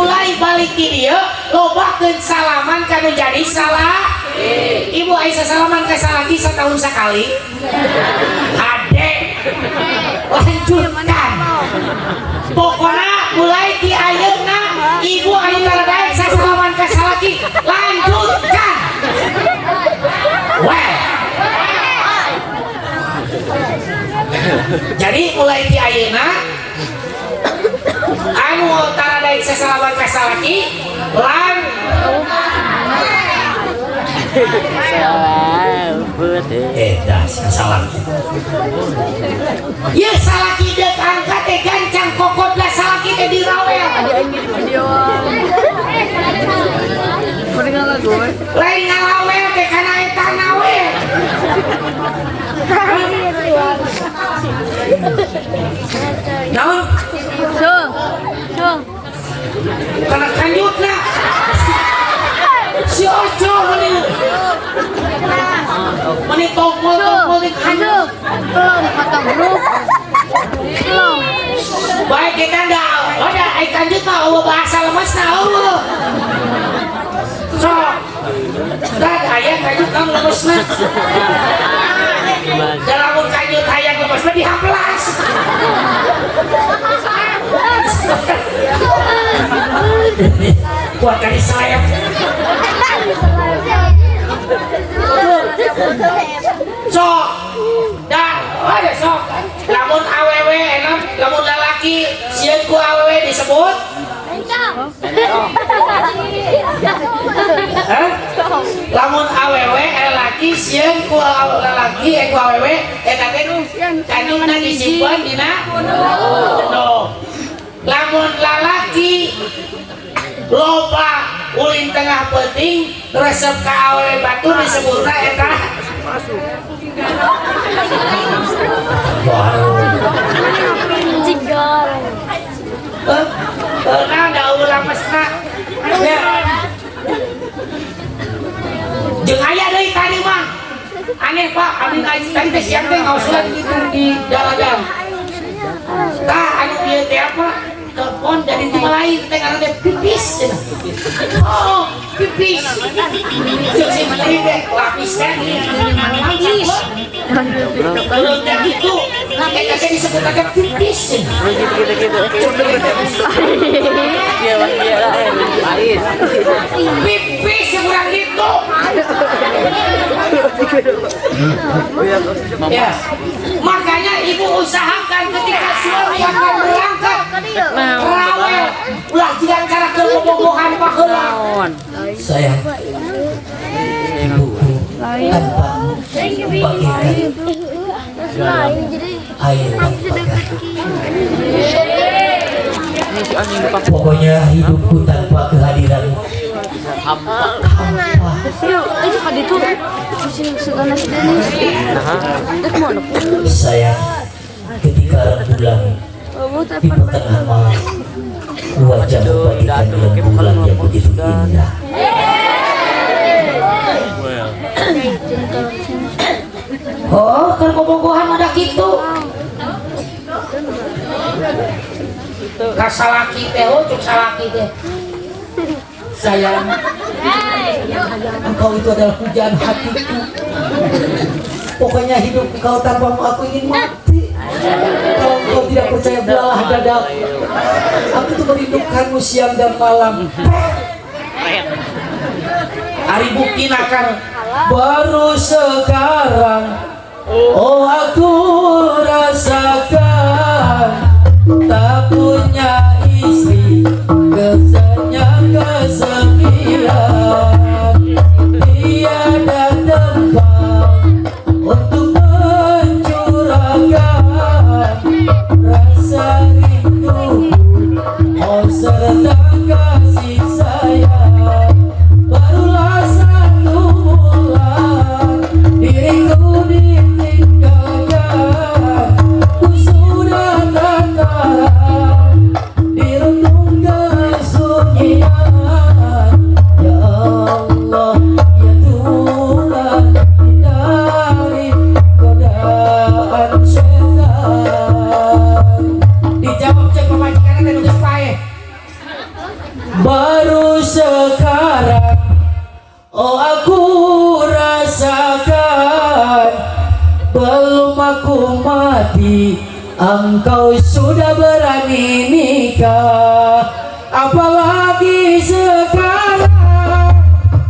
S4: Mulai balik ti dieu lobakeun salaman kanu jadi salah. Ibu Aisyah salaman ka salaki setahun sekali. Hade. Lanjutkan. Pokoknya mulai ti ayeuna ibu anu tara daek sasalaman ka salaki, lanjutkan. Well. Jadi mulai ti ayeuna anu tara daek sasalaman ka salaki lan eh dah salah. Ya salaki deuk angkat teh gancang kokot lah salaki teh dirawel. Lain ngalawel teh kana eta nawe. Naon? Kana kanjutna. Si Oco meni meni tongkol di kanjut.
S2: Belum kata grup. Belum.
S4: Baik kita enggak ada ai kanjut mah eueuh bahasa lemesna eueuh. Sok. Dan aya kanjut kang lemesna. Da lamun kanjut hayang lemesna dihamplas. Kuat kali sayap. Sok. Dan ada sok. Lamun awewe enak, lamun lalaki sieun ku awewe disebut hah? Lamun awewe lalaki sieun ku lalaki ku awewe eta teh kanjutna disimpen dina no. Lamun lalaki loba ulin tengah peuting resep ka awewe batur disebutna eta. Nah, da ulah mesna. Ya. Jeung aya deui tadi mah. Aneh Pak, abdi tadi teh siang teh ngausulan gitu di jalan-jalan. Tah anu ieu teh apa? Telepon dari tim lain teh ngaran teh pipis cenah. Oh, pipis. Jeung si menteri teh lapis teh lapis. Kalau teh gitu, eta teh disebut teh pipis cenah.
S3: Gitu-gitu. Iya, iya lah.
S4: Pipis kurang gitu. Ya. Makanya ibu usahakan ketika suami akan berangkat rawel ulah jiga cara kebobohan paheula.
S1: Sayang, ibuku tanpamu bagaikan air tanpa garam. Pokoknya hidupku tanpa kehadiranmu hampa. Sayang, ketika rembulan di pertengahan malam, wajahmu bagaikan rembulan yang begitu indah.
S4: Oh, keur bobogohan mah da kitu. Ka salaki teh, oh cuk salaki teh.
S1: Sayang, engkau itu adalah pujaan hatiku. Pokoknya hidup kau tanpamu aku ingin mati. Kalau engkau tidak percaya, belalah dadaku. Aku tuh merindukanmu siang dan malam.
S4: Ari buktina kan
S1: baru sekarang, oh aku rasakan tak punya istri, kesannya kesepian. Tiada tempat untuk mencurahkan rasa rindu, oh serta kasih sayang. Barulah satu bulan diriku ditinggalkan, ku sudah tak tahan dirundung kesunyian. Ya Allah, ya Tuhan, hindari godaan setan.
S4: Dijawab cek pamajikan teh nu geus paeh.
S1: Baru sekarang oh aku rasakan, belum aku mati engkau sudah berani nikah. Apalagi sekarang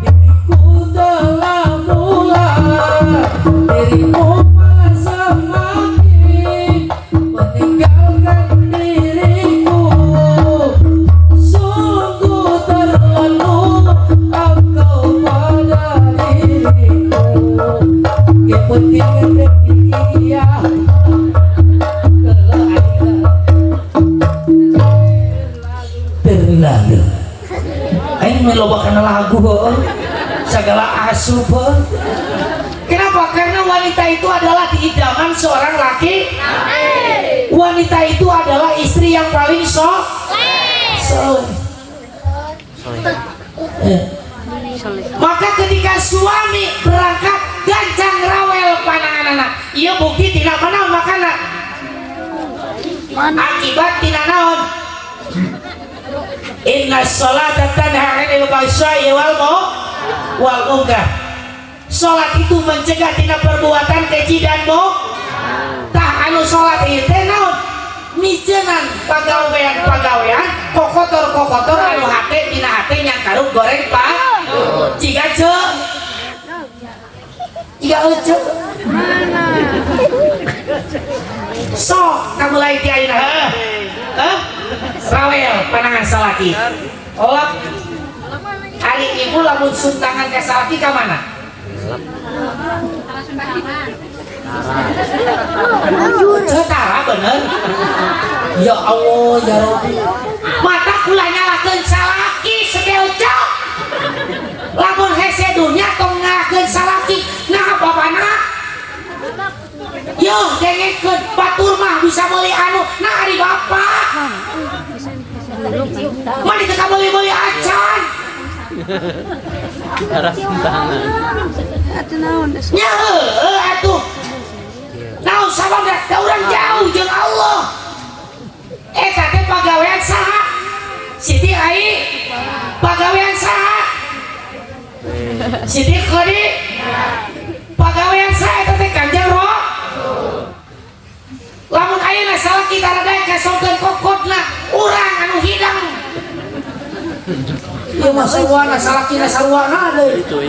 S1: diriku telah mulai, dirimu malah semakin meninggalkan diriku. Sungguh terlalu engkau pada diriku. Yang penting iya. Terlalu. Aing loba kana lagu heuh. Segala asup heuh.
S4: Kenapa? Karena wanita itu adalah idaman seorang laki. Wanita itu adalah istri yang paling soleh. Maka ketika suami berangkat gancang rawel panangan anak, iya bukti tidak menang makana akibat tidak naon. Inna sholata tanha 'anil fahsya'i wal munkar. Salat itu mencegah tina perbuatan keji dan tah anu salat ieu teh naon? Micenan pagawean-pagawean kokotor-kokotor anu hate dina hate nyangkaruk goreng pak jiga ceu jiga ece sok kamulai ti ayeuna heuh heuh rawel panangan salaki olak ari ibu lamun suntangan ka salaki ka mana? Setara bener. Ya Allah ya Rabbi. Mata kula nyalakeun salaki sedeucok. Lamun hese dunya tong nyalakeun salaki. Nah bapana? Yo dengekeun batur mah bisa meuli anu. Nah ari bapak. Mah teu kabeuli-beuli acan. Nya heueuh atuh. Naon sababna da urang jauh jeung Allah. Eta teh pagawean saha? Siti Ai. Pagawean saha? Siti Khadi. Pagawean saha eta teh Kanjeng Rasul. Lamun ayeuna salaki taradaek kasongkeun kokodna urang anu hidang. Ieu mah sarwana salakina sarwana deui.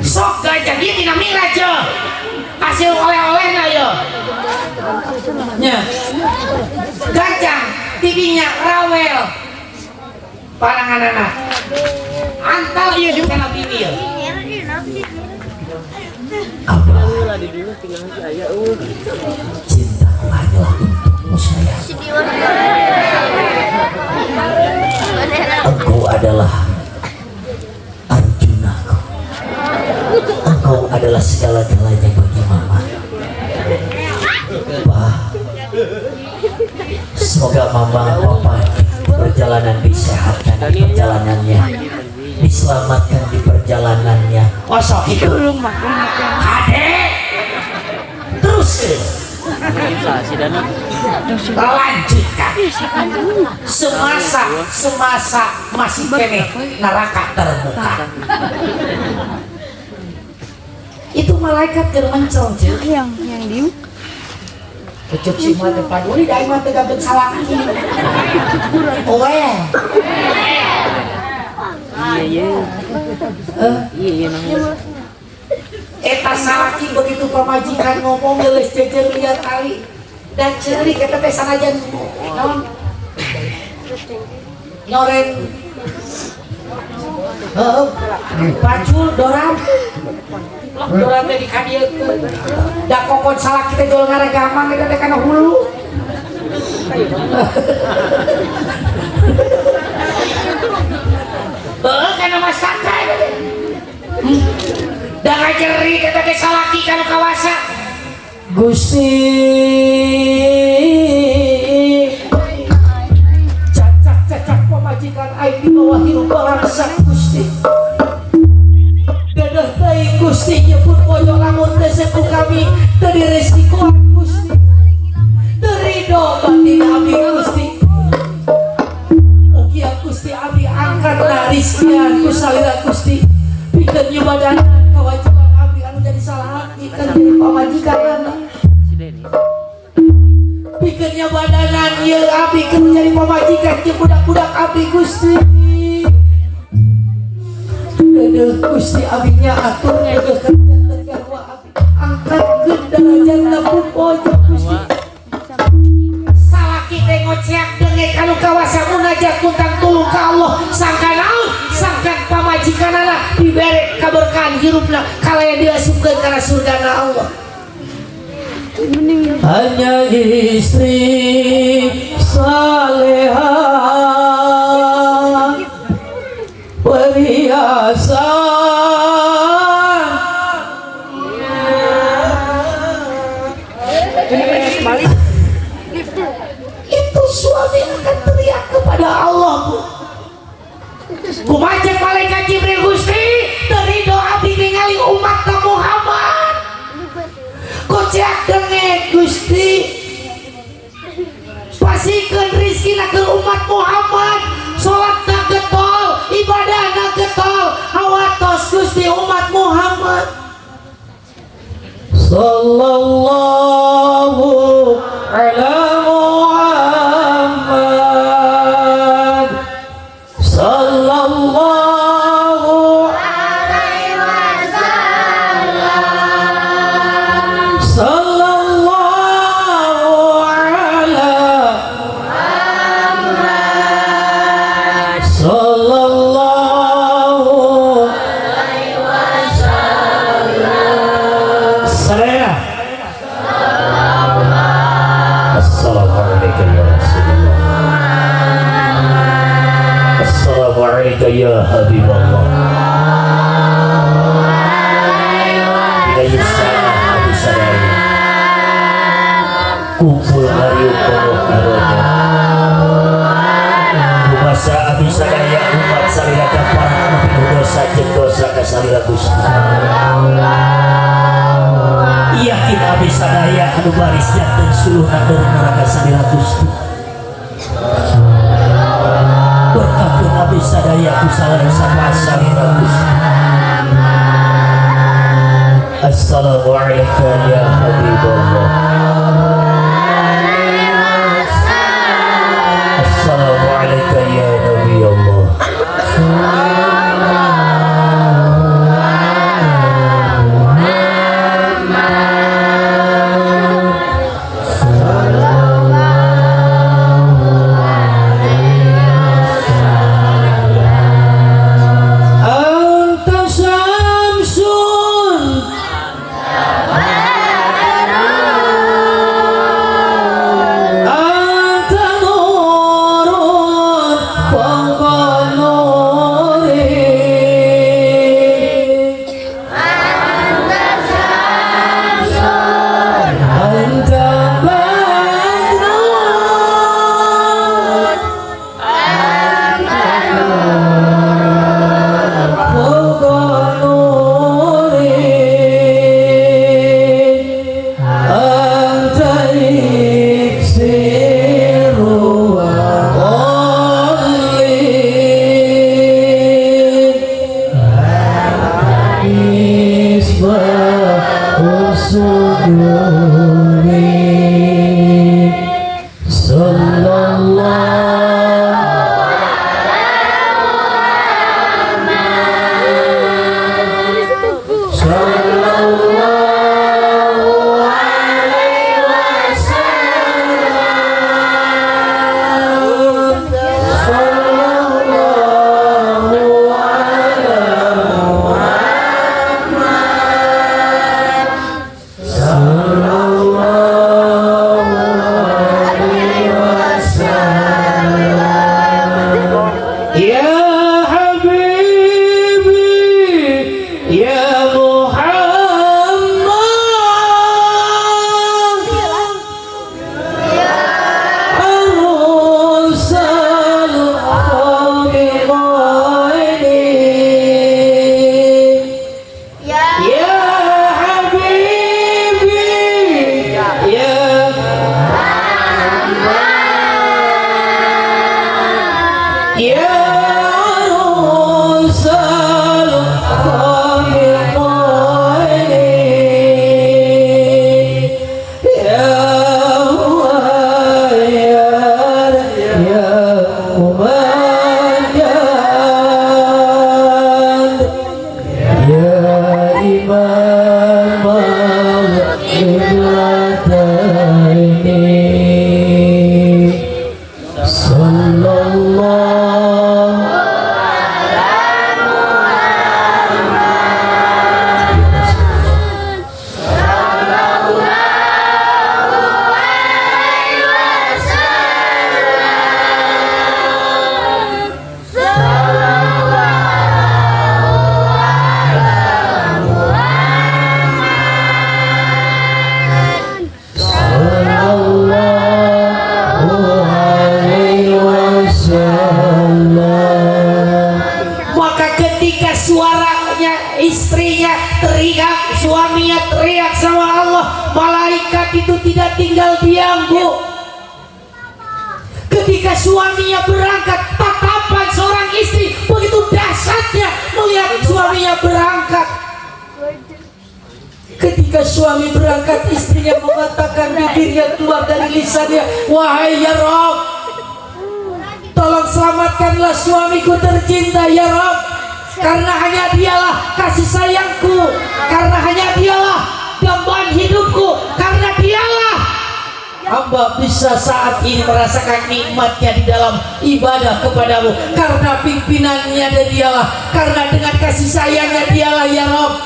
S4: Sok gajah ieu tina miraj ye. Hasil oleh-olehna ye. Nya. Gajah tidinya rawel. Pananganana. Antal ieu kana bini ye.
S1: Abah, cintaku hanyalah untukmu sayang. Engkau adalah Arjunaku. Engkau adalah segala-galanya bagi mama. Pak, semoga mama papa di perjalanan disehatkan di perjalanannya, diselamatkan di perjalanannya.
S4: Oh sok itu hade terus lanjutkan semasa masih kene neraka terbuka. Itu malaikat keur mencong ceu.
S2: Yang diu
S4: kecup si mah teh paduli da mah teh gabet salaki. Oe.
S3: Iya iya. Iya.
S4: Eta salaki begitu pamajikan ngomong geulis jejer liar kali dan ceurik eta teh sanajan naon nyoren heuh pacul doran doran teh dikadiekeun da kokon salaki teh jual ngaragamang eta teh kana hulu heuh kana masaka eta teh da ngajeri eta teh salaki kana kawasa
S1: Gusti cacak-cacak pamajikan aing di bawah hirup balangsa Gusti dedeh teuing Gusti nyebut pojok lamun teh sepuh kami teu diresikoan Gusti teu ridho batin ku salira Gusti pikeun nyubadanan kewajiban abdi anu jadi salah kan jadi pamajikan anak.
S3: Si Denny.
S1: Pikeun nyubadanan ieu abdi keur jadi pamajikan jeung budak-budak abdi Gusti. Deudeuh Gusti, abdi nya atur deudeuh kerja garwa abdi, angkatkeun darajatna pun Gusti.
S4: Salaki teh ngoceak dengek anu kawasa munajat kuntang tulung ka Allah, sangkan naon, sangkan pamajikanana dibere kaberkahan hirupna kalaya diasupkeun kana surgana Allah.
S1: Hanya istri saleha perhiasan.
S3: Balik.
S4: Itu suami akan teriak kepada Allah, Bu. Kumaha malaikat Jibril, Gusti, dari doa abdi ningali umat Muhammad koceak dengek. Gusti, pasikeun rizkina ke umat Muhammad, salat na getol, ibadah na getol, hawatos Gusti umat Muhammad.
S1: Sallallahu ala Muhammad, sallallahu alaihi wasallam, sallallahu ala Muhammad, sallallahu alaihi wasallam. Sadaya. Assalamualaikum ya Rasulullah. Assalamualaikum ya Habiballah. Bila yusana abdi sadaya kumpul ngariung pondok karonya. Kumasa abdi sadaya umat salira kaparang pinuh dosa jeung dosa ka salira Gusti. Yakin abdi sadaya anu baris janten suluhna neraka salira Gusti. Berkahkeun abdi sadaya ku saleh sapa salira Gusti. Assalamualaikum ya Habiballah. Assalamualaikum ya Nabi Allah. Anta syamsun.
S4: suaminya berangkat, tatapan seorang istri begitu dahsyatnya melihat suaminya berangkat. Ketika suami berangkat, istrinya mengatakan, bibirnya keluar dari lisannya, "Wahai ya Rob, tolong selamatkanlah suamiku tercinta, ya Rob, karena hanya dialah kasih sayangku, karena hanya dialah dambaan hidupku, karena dialah hamba bisa saat ini merasakan nikmatnya di dalam ibadah kepadamu, karena pimpinannya dan dialah, karena dengan kasih sayangnya dialah, ya Rob."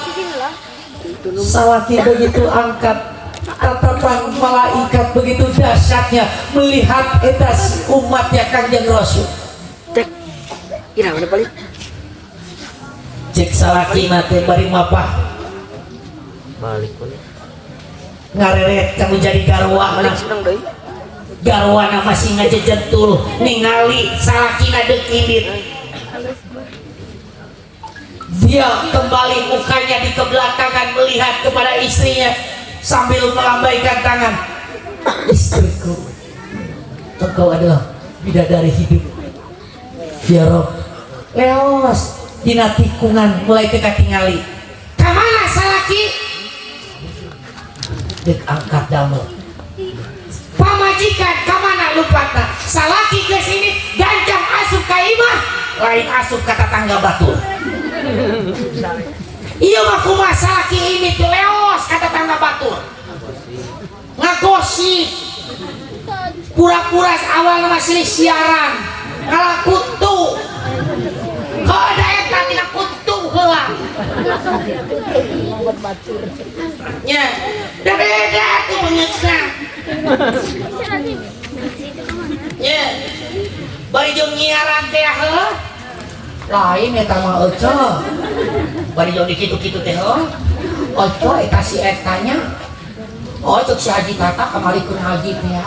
S4: Salaki begitu angkat tatapan malaikat, begitu dahsyatnya melihat etas umatnya Kanjeng Rasul.
S3: Cek. Ira mana balik?
S4: Cek salaki teh bari mapah.
S3: Balik mana?
S4: Ngareret kamu jadi garwana.
S3: Balik seneng deui.
S4: Garwana masih ngajejentul ningali salakina deuk indit. Dia kembali mukanya di kebelakangan melihat kepada istrinya sambil melambaikan tangan, "Istriku, engkau adalah bidadari hidup, ya Rob." Leos dina tikungan mulai teu katingali kamana salaki dek angkat damel. Pamajikan kamana lupatna? Salaki ke sini gancang asup ka imah, lain asup ka tetangga batur. Iya mah kumaha, salaki ini tuh leos ka tetangga batur, ngagosip pura-pura, awal masih siaran ngalah kutu. Kalau ada eta tina kutu heula nya da beda tuh beungeutna nya, bari jeung nyiaran teh heuh lain eta mah euceu, bari jeung dikitu-kitu teh heuh oco eta si etanya, oh cek si Haji Tata kamari keur ngaji teh ya.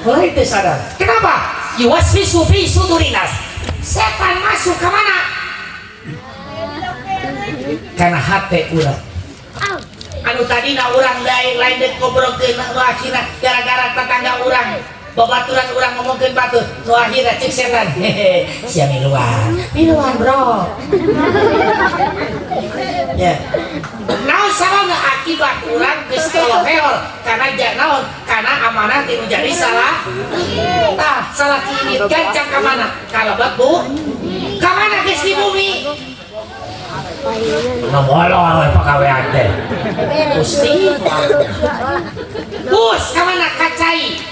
S4: Mulai teu sadar. Kenapa? Yuwaswisu fi sudurinas. Setan masuk ke mana? Karena hati urang. Anu tadina urang daek lain deuk ngobrolkeun, nu akhirna gara-gara tetangga urang, babaturan urang ngomongkeun batur, nu akhirna cek setan, "Hehe, sia miluan. Miluan, bro." Ya. Naon sababna? Akibat urang geus toloheor karena naon? Karena amanah ti menjadi salah. Tah, salah ini gancang ka mana? Kalebet bu. Ka mana geus di bumi? Ngomolor we pagawean teh. Gusti. Bus ka mana kacai?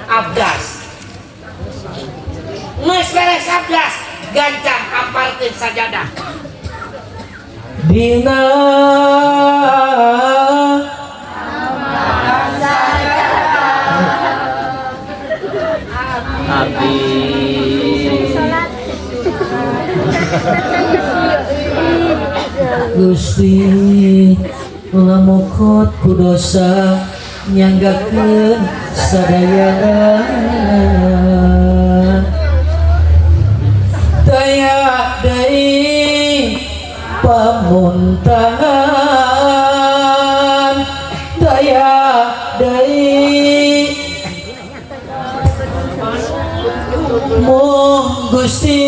S4: Abdas. Geus beres abdas, gancang amparkeun sajadah.
S1: Dina
S3: Abdi.
S1: Gusti, lamokot ku dosa nyanggakeun sadayana, daya deui pamuntangan, daya deui mung Gusti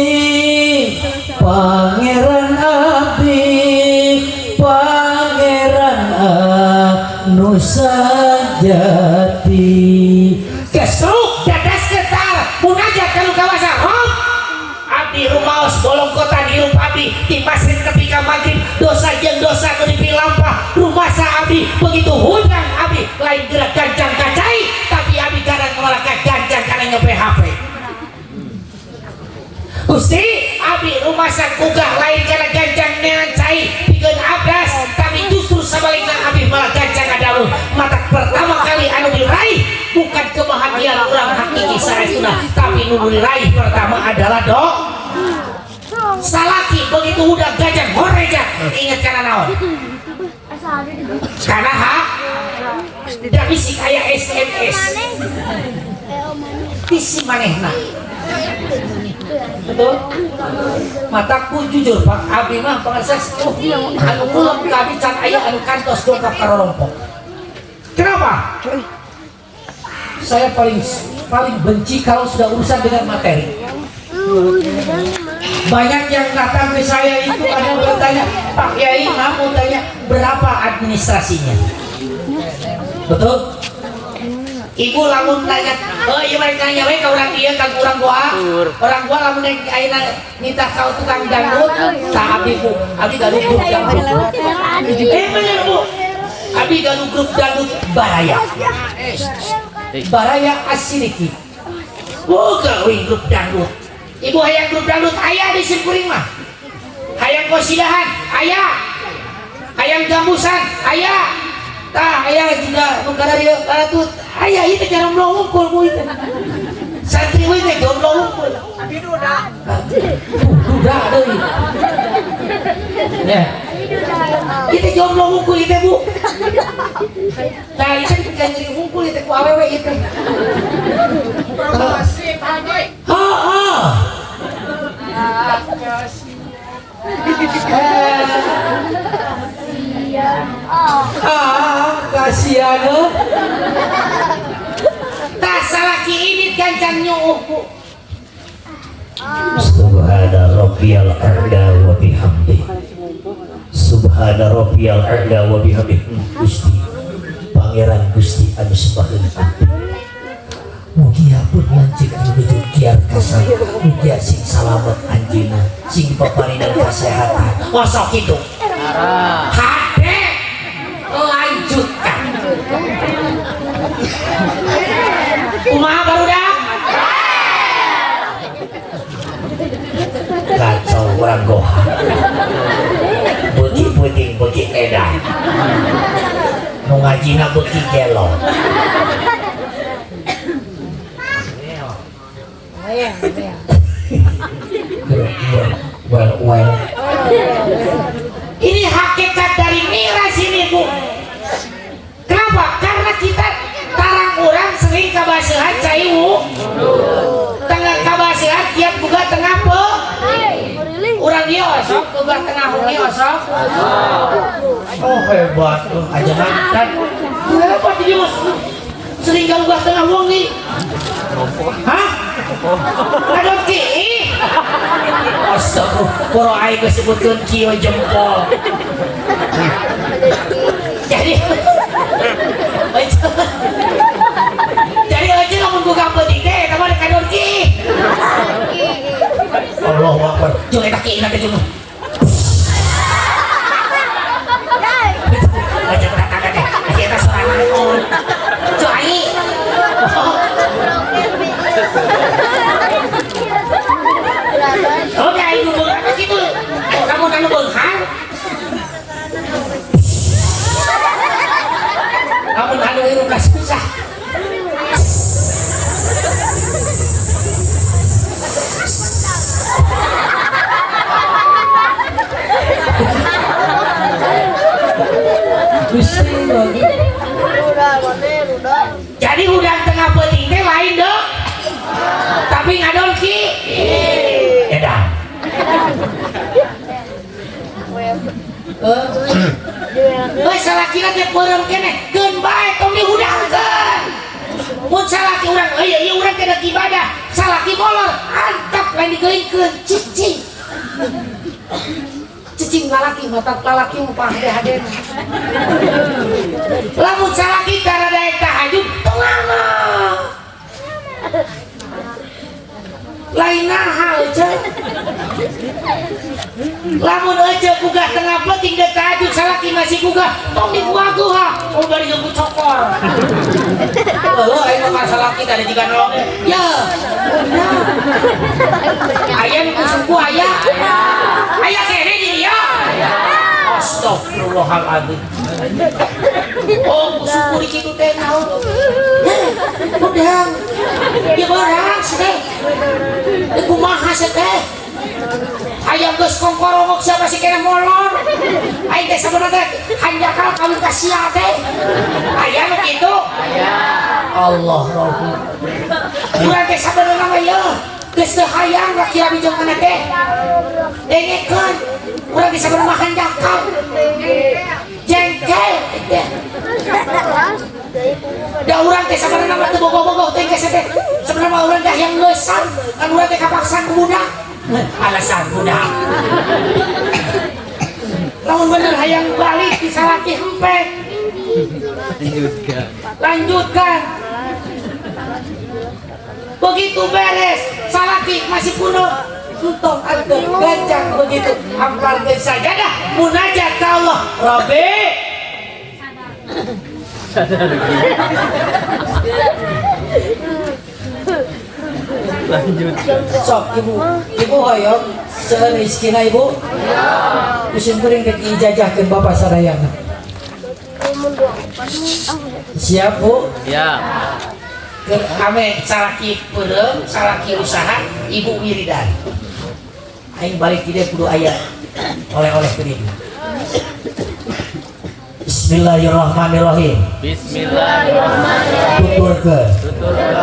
S1: Pangeran abdi, Pangeran anu sajati.
S4: Kesruk dadas getar munajat ka Nu Kawasa, "Rob, abdi rumaos bolongkotan hirup abdi di masjid ketika maghrib, dosa jeung dosa nu dipilampah rumasa abdi. Begitu hudang abdi lain gerak gancang kacai, tapi abdi kadang malah gancang karena nyope HP. Gusti, abdi rumasa gugah lain karena gancang neangan cai pikeun abdas, tapi justru sebaliknya abdi malah gancang ngadalun." Mata pertama kali anu diraih bukan kebahagiaan orang hakiki saestuna, tapi nu diraih pertama adalah do salaki. Begitu udah gajah horeja, ingat karena naon? Karena ha da bisi aya SMS bisi manehna. Betul, mataku jujur, Pak, abdi mah pangarsa anu kulem ka abdi can aya anu kantos dongkap ka rorompok. Kenapa? Saya paling paling benci kalau sudah urusan dengan materi. Banyak yang datang ke saya itu ada yang bertanya, "Pak Kiai, mau tanya berapa administrasinya?" Betul? Ibu lamun nanya, oh iya mereka nanya we ka urang ieu ka urang gua. Orang gua lamun nek ayeuna nitah ka tukang dangdut, tah abdi, Bu, abdi gaduh grup dangdut. Eh bener, Bu. Abdi gaduh grup dangdut Baraya. Baraya Asiriki. Boga we grup dangdut. Ibu hayang grup dangdut aya di simkuring mah. Hayang kosidahan aya. Hayang gambusan aya. Tah aya juga nu kada dieu tuh aya ieu teh jomblo wungkul, Bu, ieu teh. Santri we teh jomblo wungkul.
S5: Abi duda.
S4: Duda deui. Ya. Ieu teh jomblo wungkul ieu teh, Bu. Tah ieu teh nyeri wungkul ieu teh ku awewe ieu teh.
S5: Promosi, Pak Boy.
S4: Heeh. Eh. Ah, kasihan oh. Tah salaki ini gancang nyuuh, Bu.
S1: Subhana rabbiyal a'la wa bihamdi. Subhana rabbiyal a'la wa bihamdi. Gusti Pangeran, Gusti anu sembaheun abdi. Mugia pun lanceuk menuju kiar kasar. Mugia sing salamet anjeunna, sing dipaparinan kasehatan.
S4: Osok itu. Hade lanjutkan. Kumaha barudak?
S1: Kacau orang goha. Beuki peuting beuki edan. Nu ngajina beuki gelo. Well, well.
S4: Ini hakikat dari miras ini, Bu. Kenapa? Karena kita tarang orang sering kabasehan cai tengah kabasehan tiap buka tengah pe urang ieu osok buka tengah wengi osok. Oh hebat tuh aja kan. Hebat jadi mas sering gak tengah wengi. Hah? Aduh ki. Astagfirullah, poro aing geus sebutkeun kieu jempol. Jadi aja lamun buka peuting teh eta mah kadon ki. Allahu Akbar. Jeung eta ki na teh jeung. Aja tak tak teh. Eta sorangan naon. Cai. Oke, aing nu beunghar kitu. Kamu anu beunghar. Kamu anu irung susah. Jadi udang tengah peuting teh lain dong. Tapi ngadon ki.
S1: Edan.
S4: Euy salakina teh peureum keneh, keun bae tong dihudangkeun. Mun salaki urang, euy ieu urang teh rek ibadah, salaki molor, antap lain digeulingkeun, cicing. Cicing lalaki mata lalaki mah pahade-hadena. Lamun salaki tara daek tahajud, tong lama. Lain naha euceu. Lamun euceu gugah tengah peuting deuk tahajud salaki masih gugah, tong diguaguh ha. Oh bari jeung cokor. Heuh aing mah salaki tadi jiga nolong. Ya. Aya nu suku aya. Aya kene di dieu. Astagfirullahaladzim. Oh, suku di kitu teh naon? Udang. Ya barang sih teh. Kumaha sih teh? Ayam geus kongkorongok siapa sih kena molor? Aing teh sabenerna teh hanjakal kawin ka sia teh. Aya nu kitu? Aya. Allah Rabbi. Urang teh sabenerna mah ieu geus teu hayang laki abi jeung mana teh. Dengekeun. Urang teh sabenerna mah hanjakal. Jengkel teh. Da urang teh sabenerna mah teu bogoh-bogoh teh geus teh. Sebenarnya mah urang teh yang leusan, kan urang teh kapaksa ku budak. Alasan budak. Lamun bener hayang balik di salaki hempe.
S3: Lanjutkan.
S4: Lanjutkan. Begitu beres, salaki masih kuno. Entong anteng gancang begitu hamparkeun sajadah munajat ka Allah. Rabbi.
S3: Sadar. Lanjutkan.
S1: Sok ibu, ibu hoyong seueur rezekina ibu. Kusim kuring rek diijazahkeun bapak sadayana. Siap bu?
S3: Ya.
S4: Keur ame salaki peureum, salaki usaha, ibu wiridan.
S1: Aing balik ti dieu kudu aya oleh-oleh ke dieu. Bismillahirrahmanirrahim.
S3: Bismillahirrahmanirrahim.
S1: Tuturkeun.
S3: Tuturkeun.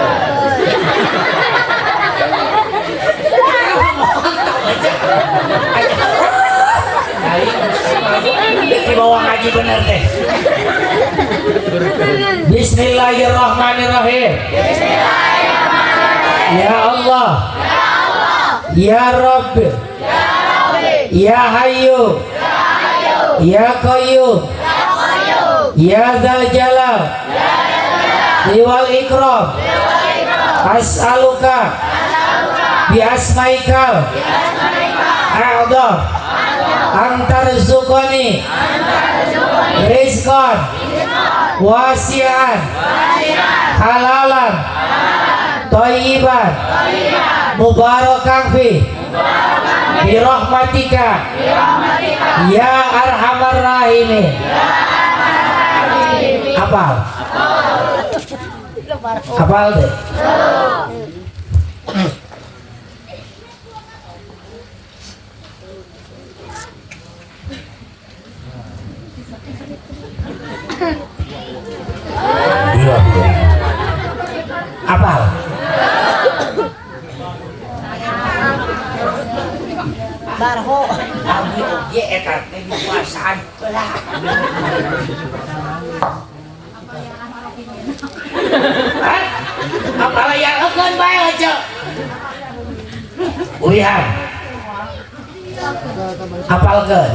S1: Di bawah ngaji bener teh. Bismillahirrahmanirrahim. Bismillahirrahmanirrahim. Ya Allah. Ya Allah. Ya Rabb. Ya Rabbi. Ya Hayyu. Ya Hayyu. Ya Qayyum. Ya Qayyum. Ya Dzal Jalal. Ya Dzal Jalal. Wal Ikram. Wal Ikram. As'aluka. As'aluka. Bi asmaikal. Bi asmaikal. A'dham. Antarzuqani. Rizqan. Wasi'an. Halalan. Thayyiban. Mubarakan fi. Bi rahmatika. Ya arhamar rahimin. Apal? Apal deh. Iya, apal?
S4: Barho. Abdi oge eta teh dikuasaan heula. Apal yang eukeun bae aja.
S1: Urihan. Apalkeun.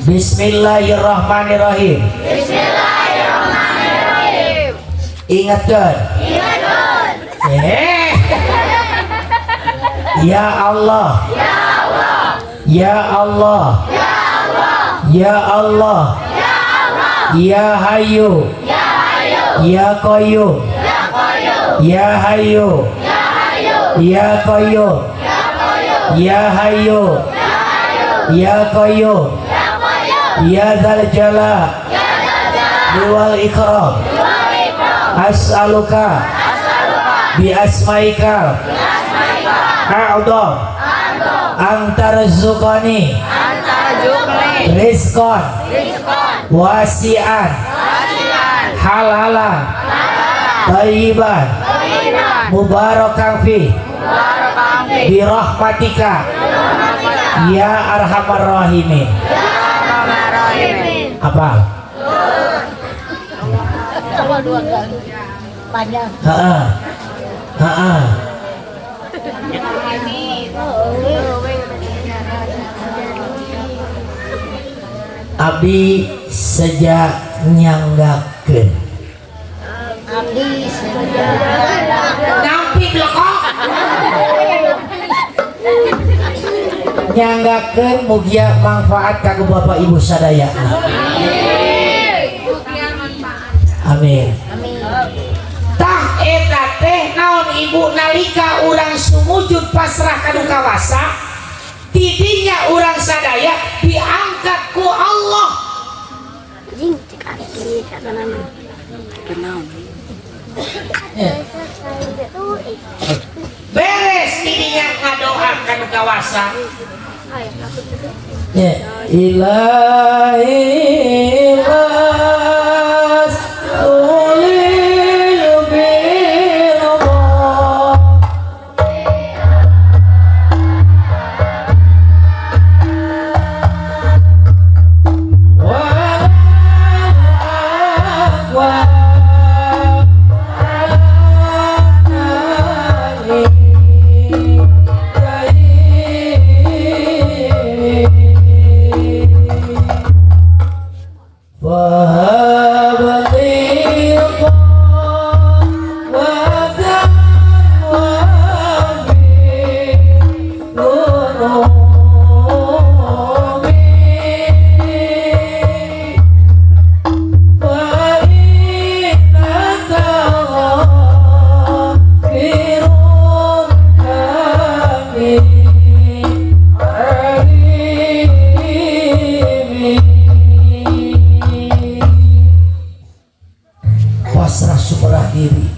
S1: Bismillahirrahmanirrahim.
S2: Bismillahirrahmanirrahim.
S1: Ingatkeun.
S2: Ingatkeun.
S1: Ya Allah.
S2: Ya Allah.
S1: Ya Allah.
S2: Ya Allah.
S1: Ya Allah.
S2: Ya Allah.
S1: Ya Hayyu.
S2: Ya Hayyu.
S1: Ya Qayyum.
S2: Ya Qayyum.
S1: Ya Hayyu.
S2: Ya Hayyu.
S1: Ya Qayyum.
S2: Ya Qayyum.
S1: Ya Hayyu.
S2: Ya Hayyu.
S1: Ya Qayyum.
S2: Ya Qayyum.
S1: Ya Dzal Jalal.
S2: Ya Dzal Jalal.
S1: Wal Ikram.
S2: Wal Ikram.
S1: As'aluka.
S2: As'aluka.
S1: Bi asmaikal.
S2: Bi asmaikal.
S1: A'dham.
S2: A'dham.
S1: Antarzuqani.
S2: Antarzuqni.
S1: Rizqan.
S2: Rizqan.
S1: Wasi'an.
S2: Wasi'an.
S1: Halalan.
S2: Halalan.
S1: Thayyiban.
S2: Thayyiban.
S1: Mubarakan fi.
S2: Mubarakan fi.
S1: Bi rahmatika. Ya arhamar rahimin.
S2: Ya arhamar rahimin.
S1: Apal?
S5: Dua kali. Panjang.
S1: Heeh. Heeh. Abdi sejak nyanggakeun.
S5: Abdi sejak
S4: nampi blekok.
S1: Nyanggakeun mugia manfaat kanggo Bapak Ibu sadaya. Amin.
S4: Tah eta teh naon ibu nalika urang sumujud pasrah ka nu kawasa, tidinya urang sadaya diangkat ku Allah. Beres tidinya ngadoa ka nu kawasa.
S1: Ya ilahi wa
S4: Pasrah sumerah diri.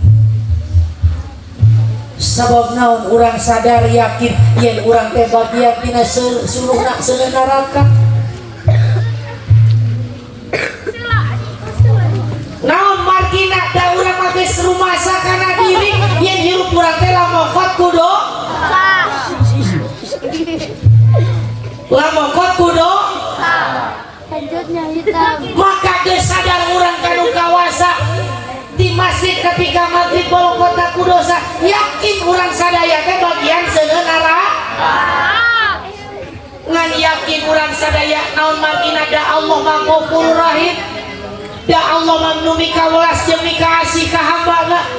S4: Sabab naon, urang sadar yakin yen urang teh bagian tina suluhna seuneu neraka. Naon margina? Da urang mah geus rumasa kana diri yen hirup urang teh lamokot kudu, lamokot kudu.
S2: Lanjutnya hitam.
S4: Maka geus sadar urang kanu kawasa di masjid ketika maghrib bolongkot ku dosa, yakin urang sadaya teh bagian seuneu neraka. Ngan yakin urang sadaya, naon margina? Da Allah mah Ghafurur Rahim, da Allah mah nu mika welas jeung mika asih ka hambana,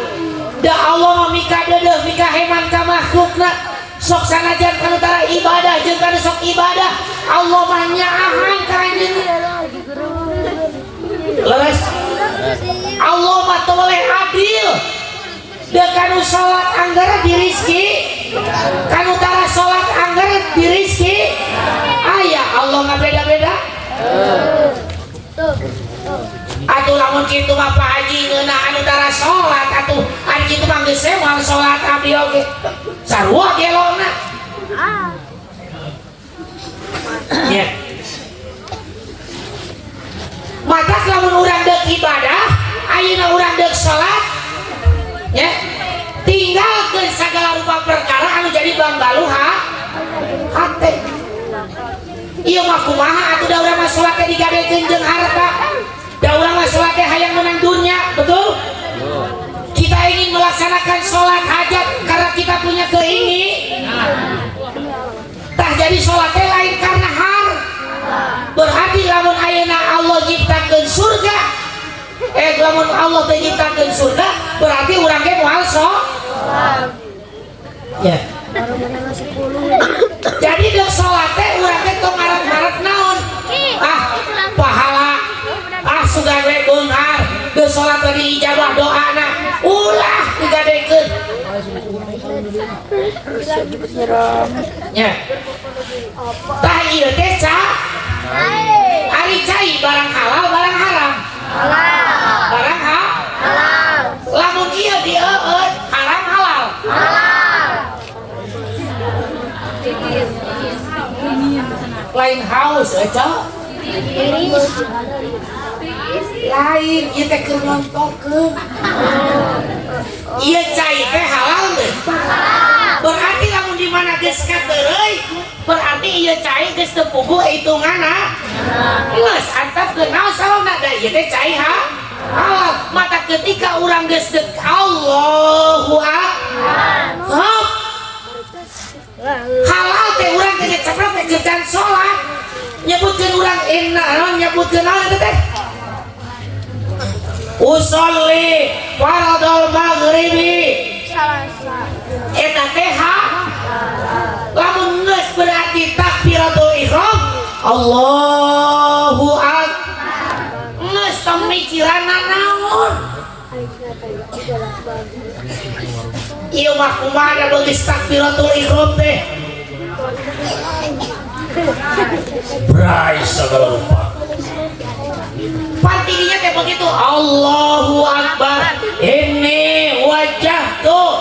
S4: da Allah mah mika deudeuh, mika heman ka makhlukna. Sok sanajan kanu tara ibadah jeung kanu sok ibadah, Allah mah nyaahan ka anjeunna. Leres. Allah mah toleh adil. Da kanu salat anggara dirizki, kanu tara salat anggara dirizki. Aya Allah nggak beda-beda. Atuh lamun kitu mah Pak Haji ngeunah anu tara salat, atuh ari kitu mah geus moal salat abdi oge. Sarua gelona. Nya. Matak lamun urang deuk ibadah, ayeuna urang deuk salat, nya, tinggalkeun sagala rupa perkara anu jadi banggalu ha hate. Ieu mah kumaha atuh, da urang mah salat teh digadekeun jeung harta. Da urang mah salat teh hayang menang dunya, betul? Kita ingin melaksanakan salat hajat karena kita punya keinginan. Tah jadi salat teh lain karena har. Berarti lamun ayeuna Allah nyiptakeun surga, lamun Allah teh nyiptakeun surga, berarti urang ge moal salat. Ya. Jadi deuk salat teh urang teh tong ngarep-ngarep naon? Ah, pahala. Ah, sugan we beunghar. Deuk salat teh diijabah doana. Ulah digadekeun. Nya. Tah ieu teh ca ari cai barang halal barang haram. Barang halal. Lamun ieu dieueut haram halal. Lain haus eta. Lain ieu teh keur nontokeun. Ieu cai teh halal teh. Berarti lamun di mana geus katereuy, berarti ieu cai geus teu puguh hitunganna. Geus antapkeun naon sababna, da ieu teh cai halal. Mata ketika urang geus deuk Allahu Akbar. Halal teh urang teh ceprot teh jeung salat. Nyebutkeun urang inna naon, nyebutkeun naon eta teh? Usolli faradul maghribi. Eta teh lamun geus berarti takbiratul ihram Allahu Akbar. Geus tong mikiran naon. Ieu mah kumaha da geus takbiratul ihram teh. Brai segala rupa. Partinya teh begitu Allahu Akbar. Ini wajah tuh.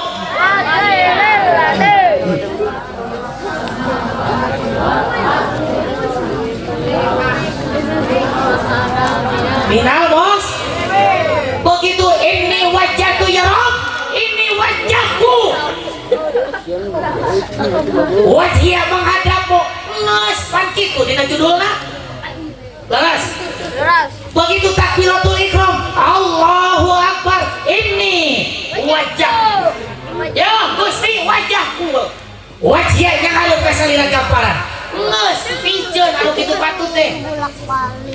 S4: Minal bos. Begitu ini wajah tuh ya Rob, ini wajahku. Wajah menghadapmu. Nges pan kitu dina judulna. Leres. Begitu takbiratul ihram Allahu Akbar. Ini wajah. Ya Gusti wajahku. Wajah yang halus kasalira gamparan. Nges pijeun anu kitu patut teh.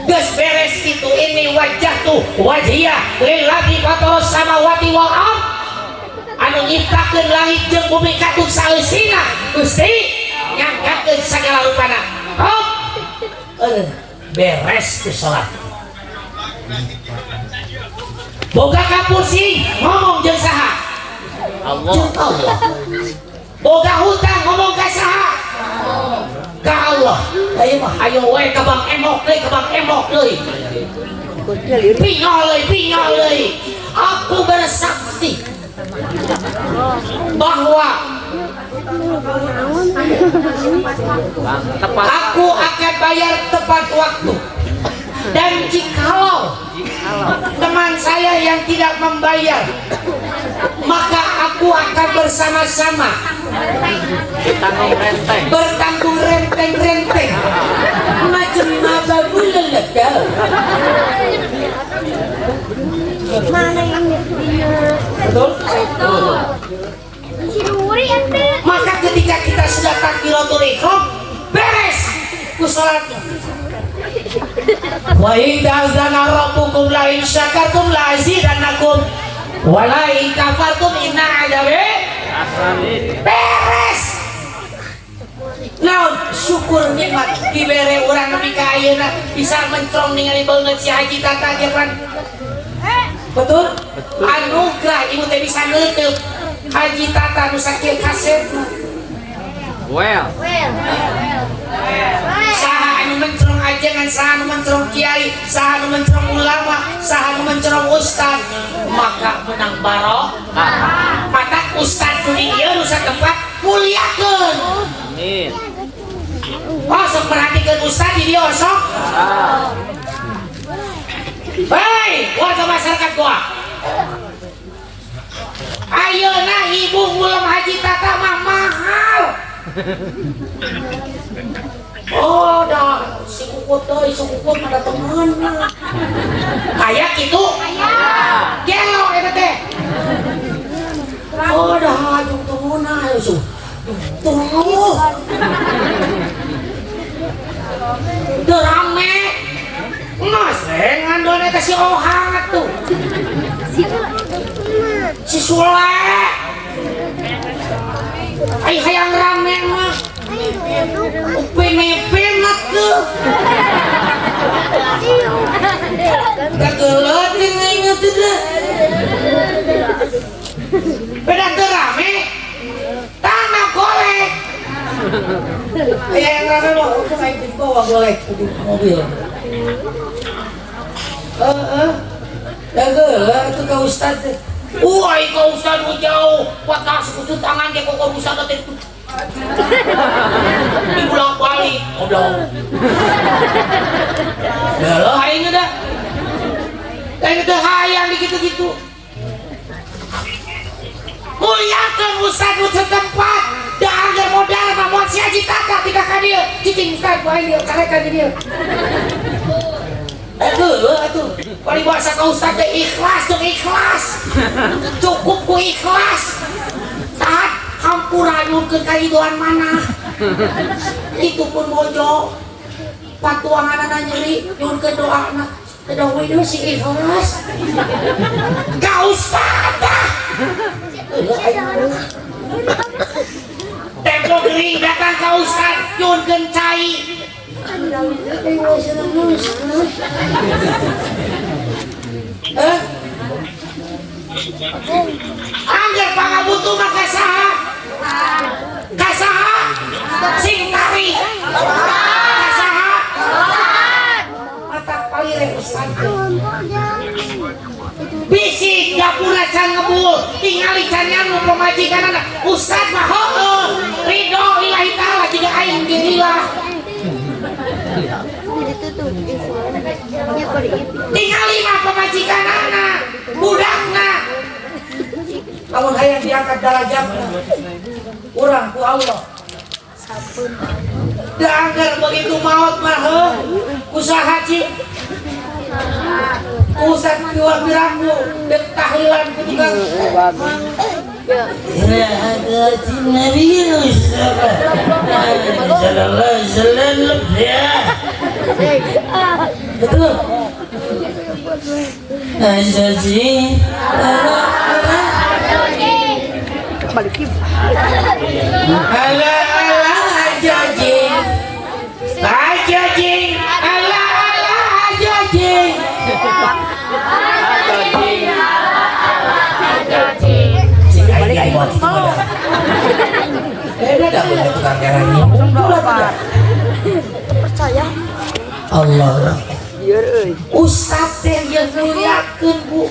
S4: Geus beres kitu ini wajah tuh wajah lillazi fataras samawati wal ard. Anu nyiptakeun langit jeung bumi katut saeusina Gusti nyangkakeun sagala rupana. Hop. Beres ku salat. Boga kapusing ngomong jeung saha?
S3: Allah.
S4: Jeung Allah. Boga hutang ngomong ka saha? Ka Allah. Ayo mah ayo we ka Bang Emok deui, ka Bang Emok deui. Pinyol deui, pinyol deui. Hop.
S3: Bang, tepat.
S4: Aku akan bayar tepat waktu. Dan jikalau teman saya yang tidak membayar, maka aku akan bersama-sama
S3: Ditanggung renteng.
S4: Bertanggung renteng-renteng macam apa bulan.
S2: Mana yang
S4: Betul?
S2: Si Duri ente.
S4: Maka ketika kita sudah takbiratul ihram, beres ku salatnya. Wa in ta'adzana rabbukum la in syakartum la azidannakum wa la in kafartum inna adzabi. Beres. Naon syukur nikmat dibere urang nepi ka ayeuna bisa mencrong ningali beungeut si Haji Tata ge pan. Betul? Anugerah ibu teh bisa neuteuk Haji Tata nu sakieu kasepna.
S3: Well.
S2: Well.
S4: Saha anu mencrong ajengan, saha anu mencrong kiai, saha anu mencrong ulama, saha anu mencrong ustad, maka menang barokah. Matak ustad nu di ieu nu satempat muliakeun.
S3: Amin.
S4: Oh, sok perhatikeun ustad di dieu sok. Hei, warga masyarakat Goa. Ayeuna ibu ngulem Haji Tata mah mahal. Oh, dah si Kukut deui, si Kukut mah temen. Kayak gitu. Gelo eta teh. Oh, dah jeung tunguna ayo su. Tunggu. Teu rame. Ngas, ngandon eta si Ohang atuh. Si Sule. Ai hayang rame mah. Upin ipin atuh. Kageuleuh jeung aing atuh deh. Beda teu rame. Tanah golek. Aya yang rame mah untung aing di bawah golek di mobil. Heeh. Da geuleuh atuh ka ustad teh. Wah, ka ustad nu jauh, batas kusut tangan ge kokor ustad teh. Dibolak-balik, goblok. Geuleuh aing dah. Aing teh hayang di kitu-kitu. Muliakeun ustad nu setempat. Da anggar modal mah moal si Haji Tata tika ka dieu. Cicing ustad ku aing dieu, carekan di dieu. Atuh, atuh. Paling bahasa ka ustad teh ikhlas jeung ikhlas. Cukup ku ikhlas. Saat hampura nyurkeun ka idoan mana. Itu pun bojo. Patuanganana nyeri nyurkeun doana. Teu we si ikhlas. Ka ustad dah. Tempo gering datang ka ustad nyurkeun cai. Eh? Angger pangabutuh mah ka saha? Ka saha? Sing tarik. Ka saha? Mata palire ustad. Bisi dapurna can ngebul, tingali can nyanu pamajikanana. Ustad mah heueuh, ridho lillahi taala jiga aing ge lillah. Tingali mah pamajikanana, budakna. Lamun hayang diangkat darajatna, urang ku Allah. Da anggar begitu maot mah heuh, usaha cik. Ustad kiwar piraku dek tahlilan ku tukang. Ya hadatin Nabi Mustafa sallallahu alaihi wasallam ya. Betul. Ajaji ala ala ajaji ajaji ala ala ajaji
S2: Percaya.
S4: Allah. Ustad teh yang muliakeun Bu.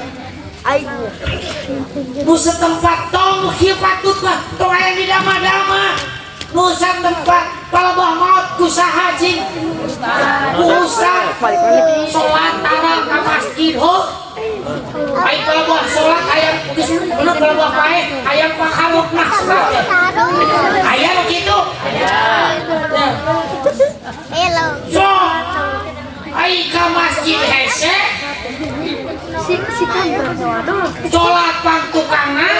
S4: Nu setempat tong nu kieu patut mah tong aya di dama-dama. Nu satempat palebah maot ku saha cing? Ku ustad. Salat tara ka masjid ho. Ai palebah salat hayang geus bener palebah paeh hayang pangharokna salat. Aya nu kitu?
S5: Hello.
S4: So, ai ka masjid hese
S2: Si si kan
S4: salat pang tukangna,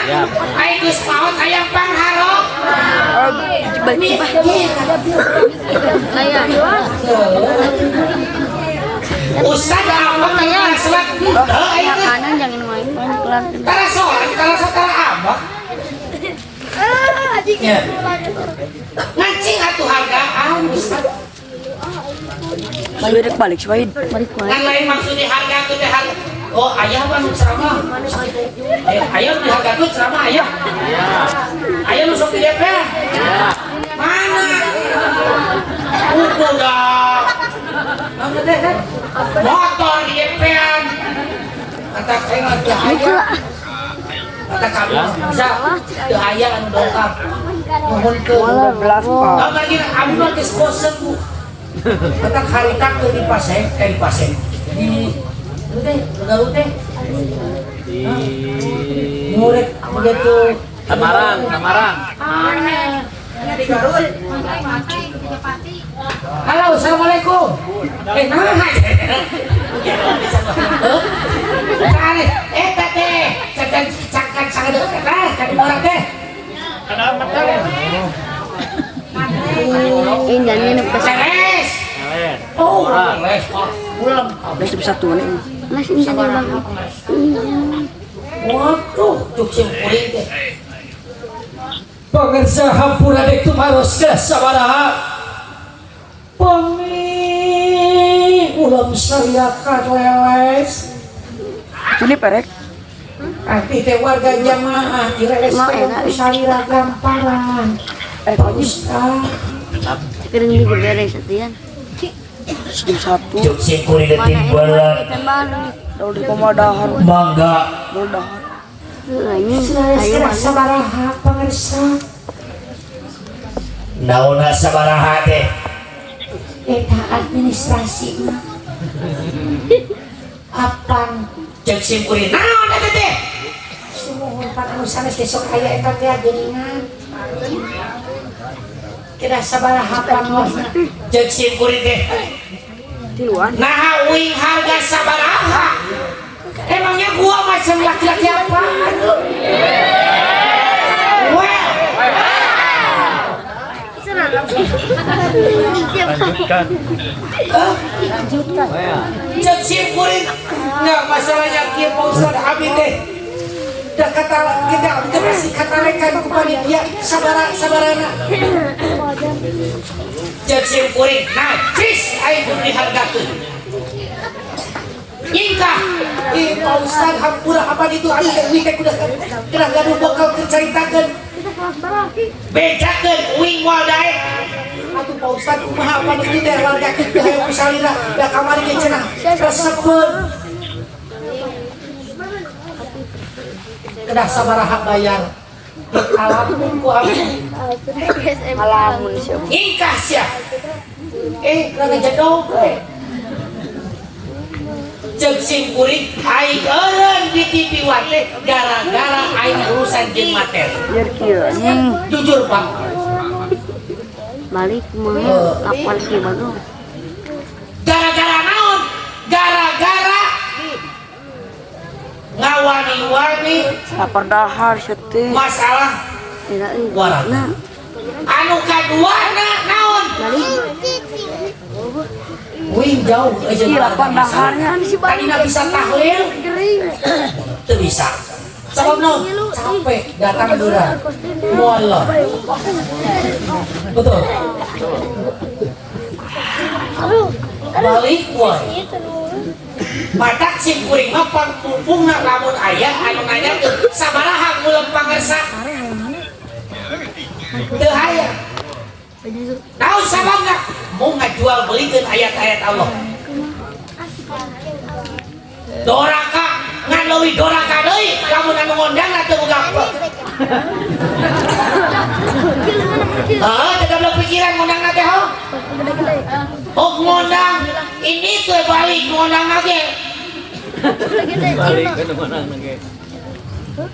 S4: ai geus maot hayang pangharok. Mikir.
S2: Saya.
S4: Ustad apa tengah salat henteu ai teh.
S2: Kanan jangan main pelan.
S4: Tara salat, tara salat tara apa? Ya. Ngancing atuh hargaan Ustad.
S3: Balik balik si Wahid.
S2: Balik wae.
S4: Kan lain maksud dihargakeun teh harga. Oh, ayah mah nu ceramah. Eh, ayah nu dihargakeun ceramah ayah. Ayah nu sok di DPR. Mana? Ukur dah. Mana teh? Motor di DPR. Kata saya mah teu aya. Kata kami bisa teu aya anu dongkap. Nuhunkeun.
S3: 12 Pak.
S4: Tahu lagi abi mah geus bosen Bu. Kata harita ke di Pasek, eh di Pasek. Di itu teh, Garut teh.
S3: Di
S4: Murid begitu.
S3: Samarang, Samarang.
S4: Aneh. Di Garut. Halo, assalamualaikum. Eh, nah. Aneh, eh teh, cacan cakan sangat dekat teh, kan orang teh.
S2: Ini jangan ini pas.
S4: Les. Oh, les. Pulang.
S3: Les satu nih.
S2: Mas ini jangan bang.
S4: Waduh, cuk sim kuring teh.
S1: Pangersa hampura dek tumaros ke sabaraha. Pami ulam sariakan leles.
S3: Sini perek.
S4: Abdi teh warga jamaah dileles
S2: Mau enak.
S4: ku salira gamparan.
S3: Eh,
S4: Pak Ustad.
S2: Sekarang ini beres setian.
S3: Jam 1.
S1: Cuk sim kuring
S2: Mana
S1: timbalan.
S2: enak baru.
S3: Udah di dahar.
S1: Mangga.
S3: Udah dahar.
S2: Ini
S4: Leles
S2: ayo
S4: kena
S2: mana?
S4: sabaraha pangersa.
S1: Naonna sabaraha teh?
S4: Eta administrasi mah. Apan
S1: Cek sim kuring.
S4: naon eta teh? Sumuhun pan anu sanes besok aya eta teh geuningan. Kira sabaraha pangosna.
S1: Cek sim kuring teh.
S3: Tiluan.
S4: Nah, uing harga sabaraha. Emangnya gua macam laki-laki apaan lu? Well,
S3: Lanjutkan.
S4: cek sim kuring. Nggak masalahnya kieu Pak Ustad abi teh. Dah kata kita abdi teh pasti katarekan ku panitia sabara sabarana.
S1: Cek sim kuring.
S4: Nah, cis aing kudu dihargakeun. Nyingkah. Ih, Pak Ustad hampura apa itu abi teh uing teh kudu kena gaduh bekal keur caritakeun.
S1: Bejakeun uing moal daek.
S4: Atuh Pak Ustad kumaha apa itu teh warga kitu hayang ku salira da kamari ge cenah resepeun. Kedah sabaraha bayar. Alamun ku abdi.
S3: Alamun siapa?
S4: Nyingkah sia. Eh, kana jedog we.
S1: Cek sim kuring aing eureun di TV teh gara-gara aing urusan jeung materi.
S3: Biar kieu anjing.
S1: Jujur Pak,
S2: Balik mah lapor sih bagus.
S1: gara-gara naon? Gara-gara ngawani-wani
S3: Lapar dahar sete.
S1: masalah
S2: Tidak ini.
S1: warga.
S2: Nah,
S1: Anu kaduana naon?
S2: balik.
S4: Wing jauh aja
S3: Ih, lapar daharnya.
S4: Tadi nggak bisa tahlil,
S1: Teu bisa.
S4: Sabab naon? Capek datang dura. Muallah. Betul.
S1: Balik wae. Matak sim kuring mah pangpupungna lamun aya anu nanyakeun sabaraha ngulem pangersa. Teu aya. Naon sababna? Mau ngajual belikeun ayat-ayat Allah. Doraka ngan leuwih doraka deui lamun anu ngondangna teu boga.
S4: Ah, tetap pikiran ngundang teh ho. Oh, ngundang. Ini tuh balik ngundang lagi.
S3: Balik ke mana nage.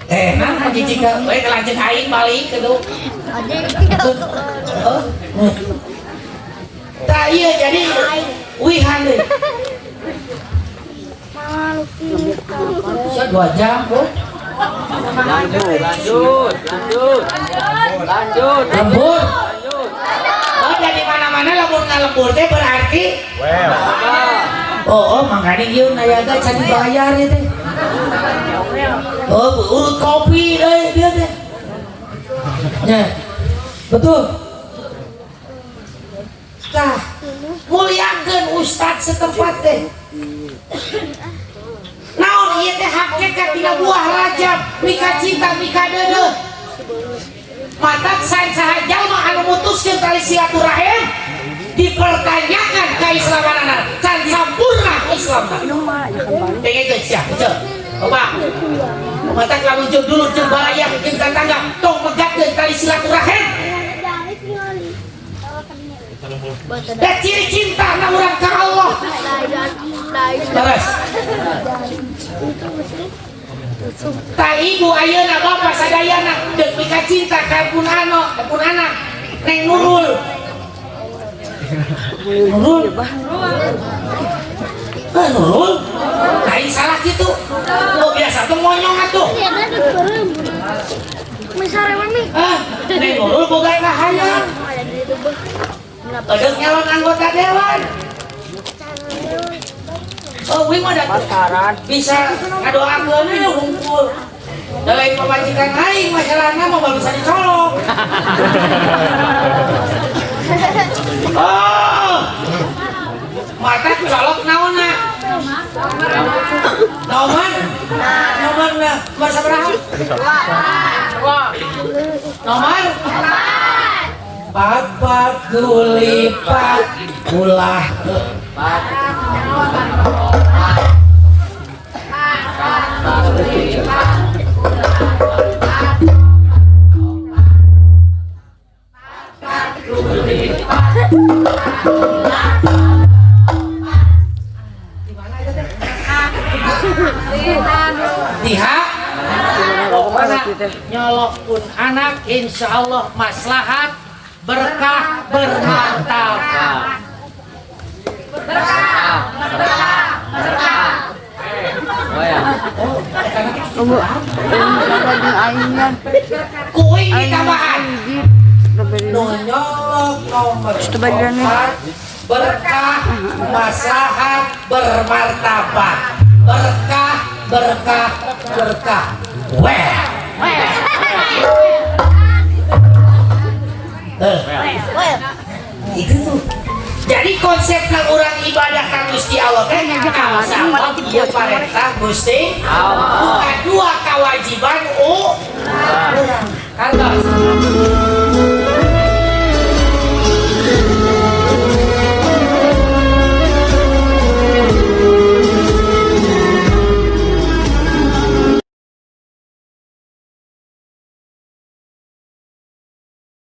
S4: Eh, nah jika we lanjut aing balik gitu. Oh. Tah iya jadi wihan deui. Bisa 2 jam, Bu.
S3: Lanjut, lanjut, lanjut. Lanjut.
S4: Lembur.
S3: Lanjut.
S4: Oh, dari mana-mana lamun ngalembur teh berarti oh, makanya ieu nayaga can dibayar ieu teh. Oh, urut kopi deui dia teh. Nya. Betul. Tah, muliakeun ustad setempat teh. Naon ieu teh hakikat tina buah Rajab, mika cinta mika deudeuh. Matak sae saha jalma anu mutuskeun tali silaturahim dipertanyakan keislamanana, can sampurna Islamna. Dengekeun sia, ceu. Coba. Matak lamun jeung dulur jeung baraya jeung tetangga tong megatkeun tali silaturahim. Da ciri cinta na urang ka Allah. Terus. Tah ibu ayeuna bapak sadayana deuk mika cinta ka pun ano, ka pun anak Neng Nurul. Nurul. Ah, Nurul. Lain salah gitu. Oh, biasa tuh monyong atuh. Ah, Neng Nurul boga kahayang. Ada nyalon anggota dewan. Oh, wing mah da bisa ngadoakeun we hungkul. Da lain pamajikan aing masalahna mah baru bisa dicolok. Oh. Mata colok naonna? Nomor? Nomor nomor sabaraha? Nomor? Papat kulipat ulah empat. Di mana itu teh? Di H. Pokoknya nyolok pun anak insya Allah maslahat berkah bermartabat.
S2: Berkah, berkah, berkah.
S3: Oh ya.
S4: Kuing ditambahan. Nu nyolok nomor 4 berkah maslahat bermartabat. Berkah, berkah, berkah. Well. Eh, itu tuh. Jadi konsepna urang ibadah ka Gusti Allah teh sabab ieu parentah Gusti Allah. Bukan dua kewajiban.